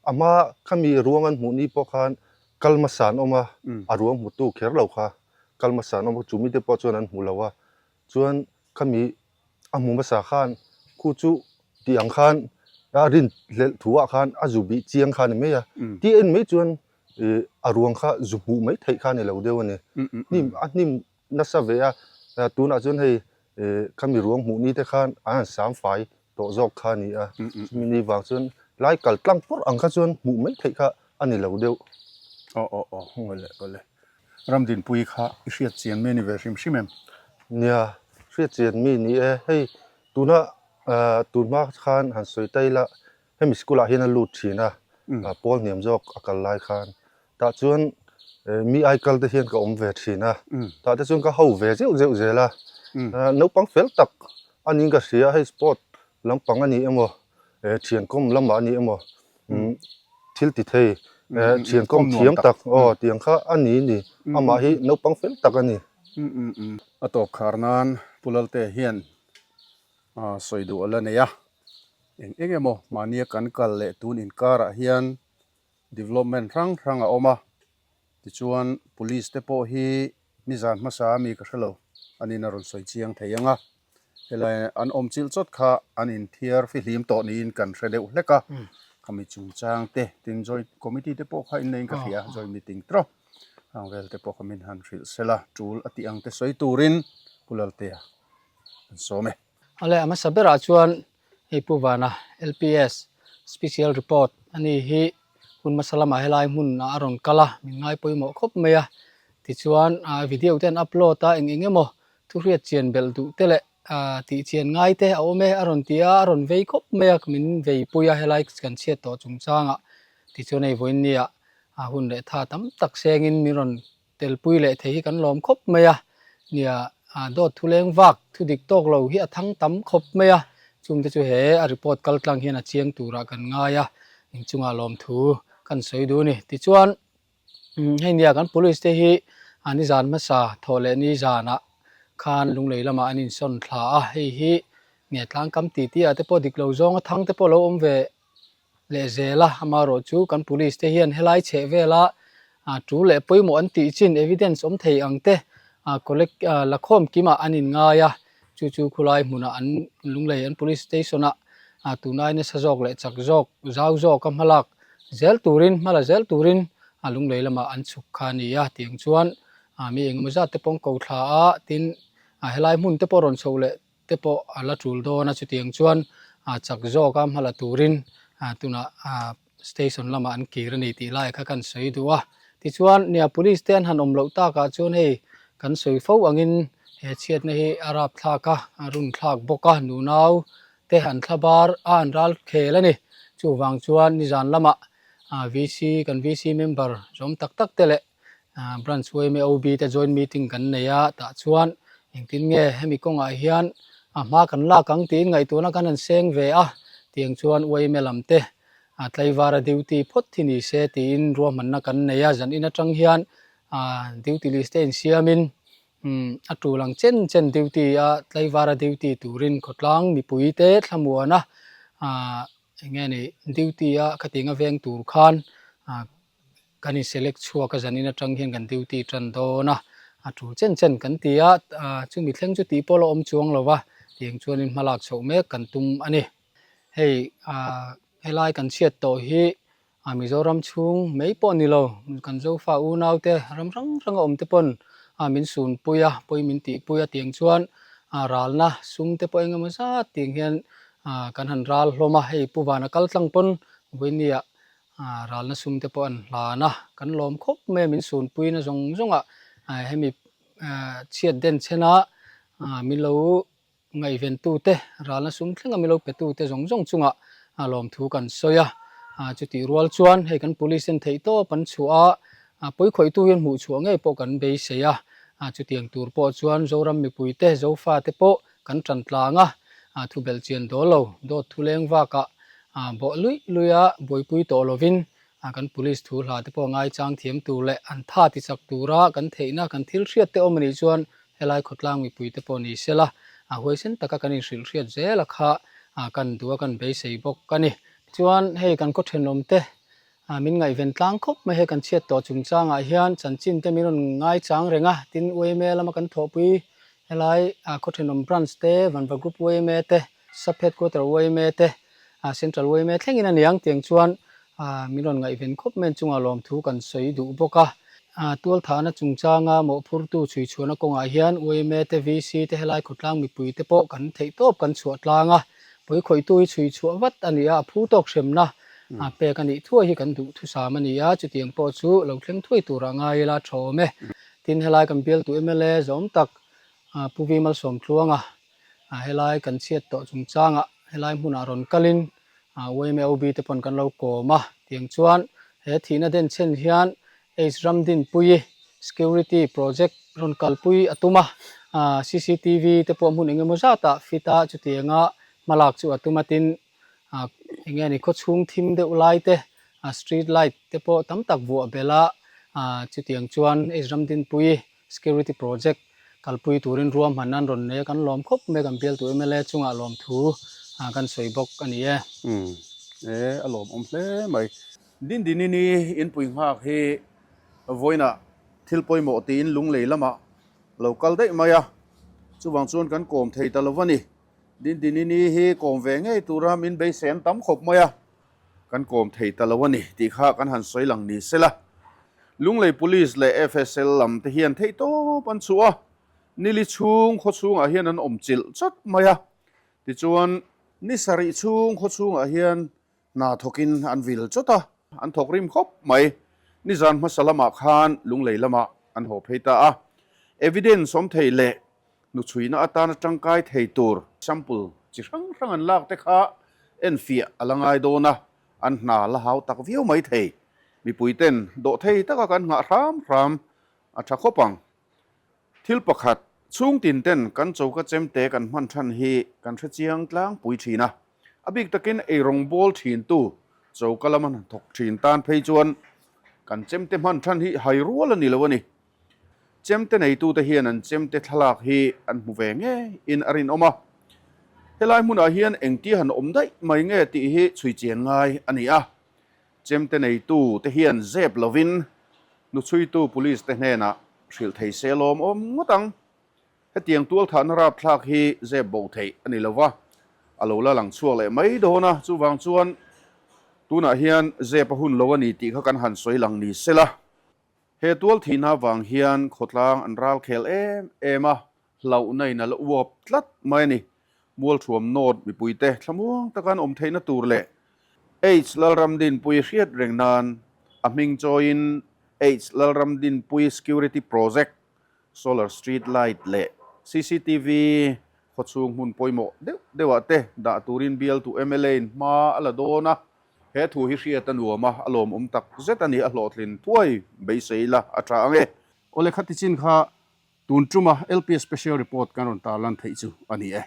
A hma khami ruang an hmuh ni pawh khan kal hmasa an awm a, a ruang hmutu kher lo kha kal hmasa an awm a, chumi te pawh chuan an hmu lo a, chuan khami a hmu hmasa khan khu chu tih ang khan a rin hlelh thu ah khan a zu bih chiang kha a ni mai a, tih en mai chuan ih a ruang kha zu hmuh mai theih kha a ni lo deuh a ni, hnim a hnim nasa ve a, tunah chuan hei ih khami ruang hmuh ni te khan an han sam fai tawh zawk kha a ni a, chumi ni vang chuan lai kal tlang pawrh ang kha chuan hmuh mai theih kha a ni lo deuh. Aw aw aw, awle awle. Ramdinpui kha i hriat chian mi a ni ve hrim hrim em? Nia, hriat chian mi ni e. Hei tuna tun hma khan han sawi ta ila hemi school ah hian a lut thin a, pawl hniam zawk a kal lai khan. Tah chuan mi ai kal te hian ka awm ve thin a, tah te chuan ka ho ve zeuh zeuh zel a, naupang fel tak a niin ka hria a, hei sport lampang a ni emaw thian kawm lamah a ni emaw thil ti thei thian kawm thiam tak aw tiang kha a ni ni, amah hi naupang fel tak a ni. A tawp khar nan Pu Lalte hian sawi duh a la nei a, eng eng emaw mahnia kan kal leh tun inkarah hian Development hrang hrang a awm a, tichuan Police te pawh hi nizan hmasa a mi ka hre lo, an in a rawn sawi chiang thei ang a, helai an awm chilh chawt kha an inthiar fihlim tawh niin kan hre deuh hlek a. Khami chungchang te tin joint committee te pawh kha inneiin ka hria joint meeting tawp ang vel te pawh kha min han hrilh sela tul a tih ang te sawi turin Pu Laltea an sawm e. Awle a hmasa berah chuan hei Pu Vana LPS Special Report a ni hi hun hmasa lamah helai hmun ah a rawn kal a min ngai pawimawh khawp mai a tichuan video te an upload a eng eng emaw thu hriat chian belh duh te leh Tih chian ngai te a awm e a rawn ti a, a rawn vei khawp mai a, min vei pui a helai kan chhiat tawh chungchangah tichuan hei vawiin nia a hun leh tha tam tak sengin min rawn telpui leh thei hi kan lawm khawp mai a, nia dawt thu leng vak thu dik tawk lo hi a thang tam khawp mai a, chungte chu he a report kal tlang hian a chiang turah kan ngai a, inchungah lawmthu kan sawi duh a ni. Tichuan. Hei nia kan police te hi an i zan hmasa thawh leh ni zanah khan lunglei lamah an insawn thla a, hei hi nge tlangkam tih tih ah te pawh dik lo zawnga thang te pawh lo awm ve leh zel a, amaherawh chu kan police te hian helai chheh vela tu leh pawimawh an tih chin evidence awm thei ang te collect lakhawm kimah an inngai a, chu chu khulai hmunah an lunglei an police station ah tunai nasa zawk leh chak zawk zau zawka hmalak zel turin hma la zel turin a lunglei lamah an chhuk kha a ni a tiang chuan mi engemaw zat te pawh an ko thla a tin helai hmun te pawh rawn chhoh leh te pawh a la tul dawn a chutiang chuan chak zawka hma la turin tunah station lamah an kir a ni tih lai kha kan sawi duh a tichuan nia police te an han awm loh takah chuan hei kan sawi fo angin he chhiatna hi a rap thlak a a run thlak bawk a nunau te an thla bar a an ral khel a ni. Chuvang chuan nizan lamah VC kan VC member zawm tak tak te leh branch yma OB te joint meeting kan nei a tah chuan engtin nge hemi kawngah hian a hma kan lak ang tiin ngaihtuahna kan han seng ve a tiang chuan yma lam te tlaivara duty phawt hi ni se tiin ruahmanna kan nei a zanin atang hian duty list te insiamin Umm a tul ang chen chen duty a tlaivara duty turin khawtlang mipui te thlamuana ah eng nge ni duty a khatiang a veng tur khan ah kan in select chhuak a zanin atang hian kan duty tan dawn a a tul chen chen kan ti a ah chumi thleng chu tih pawh la awm chuang lo va tiang chuanin hmalak chhoh mek kan tum a ni hei ah helai kan chhiat tawh hi A Mizoram chhung mai pawh ni lo, kan Zofa unaute ram hrang hranga awm te pawn a min sunpui a, pawi min tihpui a tiang chuan a ralna sum te pawh eng emaw zat tiang hian a kan han ral hlawm a, hei Pu Vana kal tlang pawn vawinia a ralna sum te pawh an hlan a, kan lawm khawp mai a min sunpuina zawng zawngah hemi chhiat den chhena min lo Ngaihventute, ralna sum thlenga milo petute zawng zawng chungah lawmthu kan sawi a. Chutih rual chuan hei kan police ten theihtawp an chhuah a, pawikhawihtu hian hmuh chhuah ngei pawh kan beisei a. Chutiang tur pawh chuan Zoram mipuite, Zofate pawh kan tan tlang a, thubelh chian dawl lo, dawt thu leng vakah bawh luih luih a, buaipui tawh lovin kan police thu hla te pawh ngaichang thiam tur leh an tha tichak tura kan theihna, kan thil hriat te awm a nih chuan Helai khawtlang mipuite pawh ni sela, a huaisen taka kan inhrilh hriat zel a kha kan duh a kan beisei bawk a ni. Chuan hei kan khaw thenawmte min ngaihven tlang khawp mai hei kan chhiat tawh chungchangah hian chanchin te min rawn ngaichang reng a, tin yma lama kan thawhpui helai khaw thenawm branch te, Vanva Group yma te, Sub Headquarter yma te, Central yma thlengin a niang tiang chuan Min rawn ngaihven khawp mai chungah lawmthu kan sawi duh bawk a. Tualthahna chungchanga mawhphurtu chhuichhuahna kawngah hian yma te, VC te helai khawtlang mipui te pawh kan theihtawp kan chhuah tlang a. Pawikhawihtu hi chhuichhuah vat a ni a, a phu tawk hremna pek a nih thuai hi kan duhthusam a ni a, chutiang pawh chu lo thleng thuai turah ngai ila tha awm e. Tin, helai kan bialtu mla zawm tak Pu Vi Malsawmtluanga helai kan chhiat tawh chungchangah helai hmunah rawn kalin YMAOB te pawn kan lo kawm a, tiang chuan he thihna denchhen hian H Ramdinpuii Security Project rawn kalpui a tum a, cctv te pawh hmun engemaw zatah fit a chutianga hmalak chu a tum a, tin eng nge ni khawchhung thim deuh lai te street light te pawh tam tak vuah belh a, chutiang chuan H Ramdinpuii Security Project kalpui turin ruahman an rawn nei a, kan lawm khawp mai a, kan bialtu mla chungah lawmthu kan sawi bawk a ni e. Umm e, a lawmawm hle mai. Dindinini inpui nghak hi vawiinah thil pawimawh tiin lunglei lamah lo kal daih mai a, chuvang chuan kan kawm thei ta lo va ni. Dindinini hi kawm ve ngei tura min beisei an tam khawp mai a. kan kawm thei ta lo a ni tih kha kan han sawi lang ni sela. Lunglei Police leh FSL lam te hian theihtawp an chhuah a, nili chhung khaw chhungah hian an awm chilh chawt mai a. Tichuan, ni sarih chhung khaw chhungah hian hna thawkin an vil chawt a, an thawk rim khawp mai. Nizan hmasa lamah khan Lunglei lamah an haw phei ta a, evidence awm thei leh Hnuchhuina atana tangkai thei tur sample chi hrang hrang an lak te kha enfiah a la ngai dawn a, an hna la hau tak viau mai thei. Mipui ten dawh thei taka kan nghah hram hram a tha khawp ang. Thil pakhat, chhung tin ten kan choka chemte kan hman than hi kan hre chiang tlangpui thin a, a bik takin eirawng bawl thin tu choka lama hnathawk thin tan phei chuan kan chemte hman than hi hai rual a ni lo a ni. Chemte neitute hian an chemte thlalak hi an hmu ve ngeiin a rinawm a. Helai hmunah hian engtia han awm daih mai nge tih hi chhui chian ngai a ni a. Chemte neitute hian zep lovin hnuchhuitu police te hnenah hrilh thei se lawmawm ngawt ang. Hetiang tualthahna rapthlak hi zep bo theih a ni lova, a lo la lang chhuak leh mai dawn a, chuvang chuan tunah hian zep a hun lo a ni tih kha kan han sawi lang ni sela. He tual thihna vang hian khawtlang an ral khel em em a, hlauhna in a la uap tlat mai a ni. Mualthuam North mipuite thlamuang taka an awm theihna tur leh H Lalramdinpui hriat reng nan a hming chawiin H Lalramdinpui Security Project, Solar Street Light leh cctv khawchhung hmun pawimawh deuh deuhah te dah turin bialtu mla in hma a la dawn a. He thu hi hriat a nuam a, a lawmawm tak zet a ni, a hlawhtlin thuai beisei la a tha ang e. Awle khati chin kha tun tuma LPS Special Report kan rawn tarlan theih chu a ni e.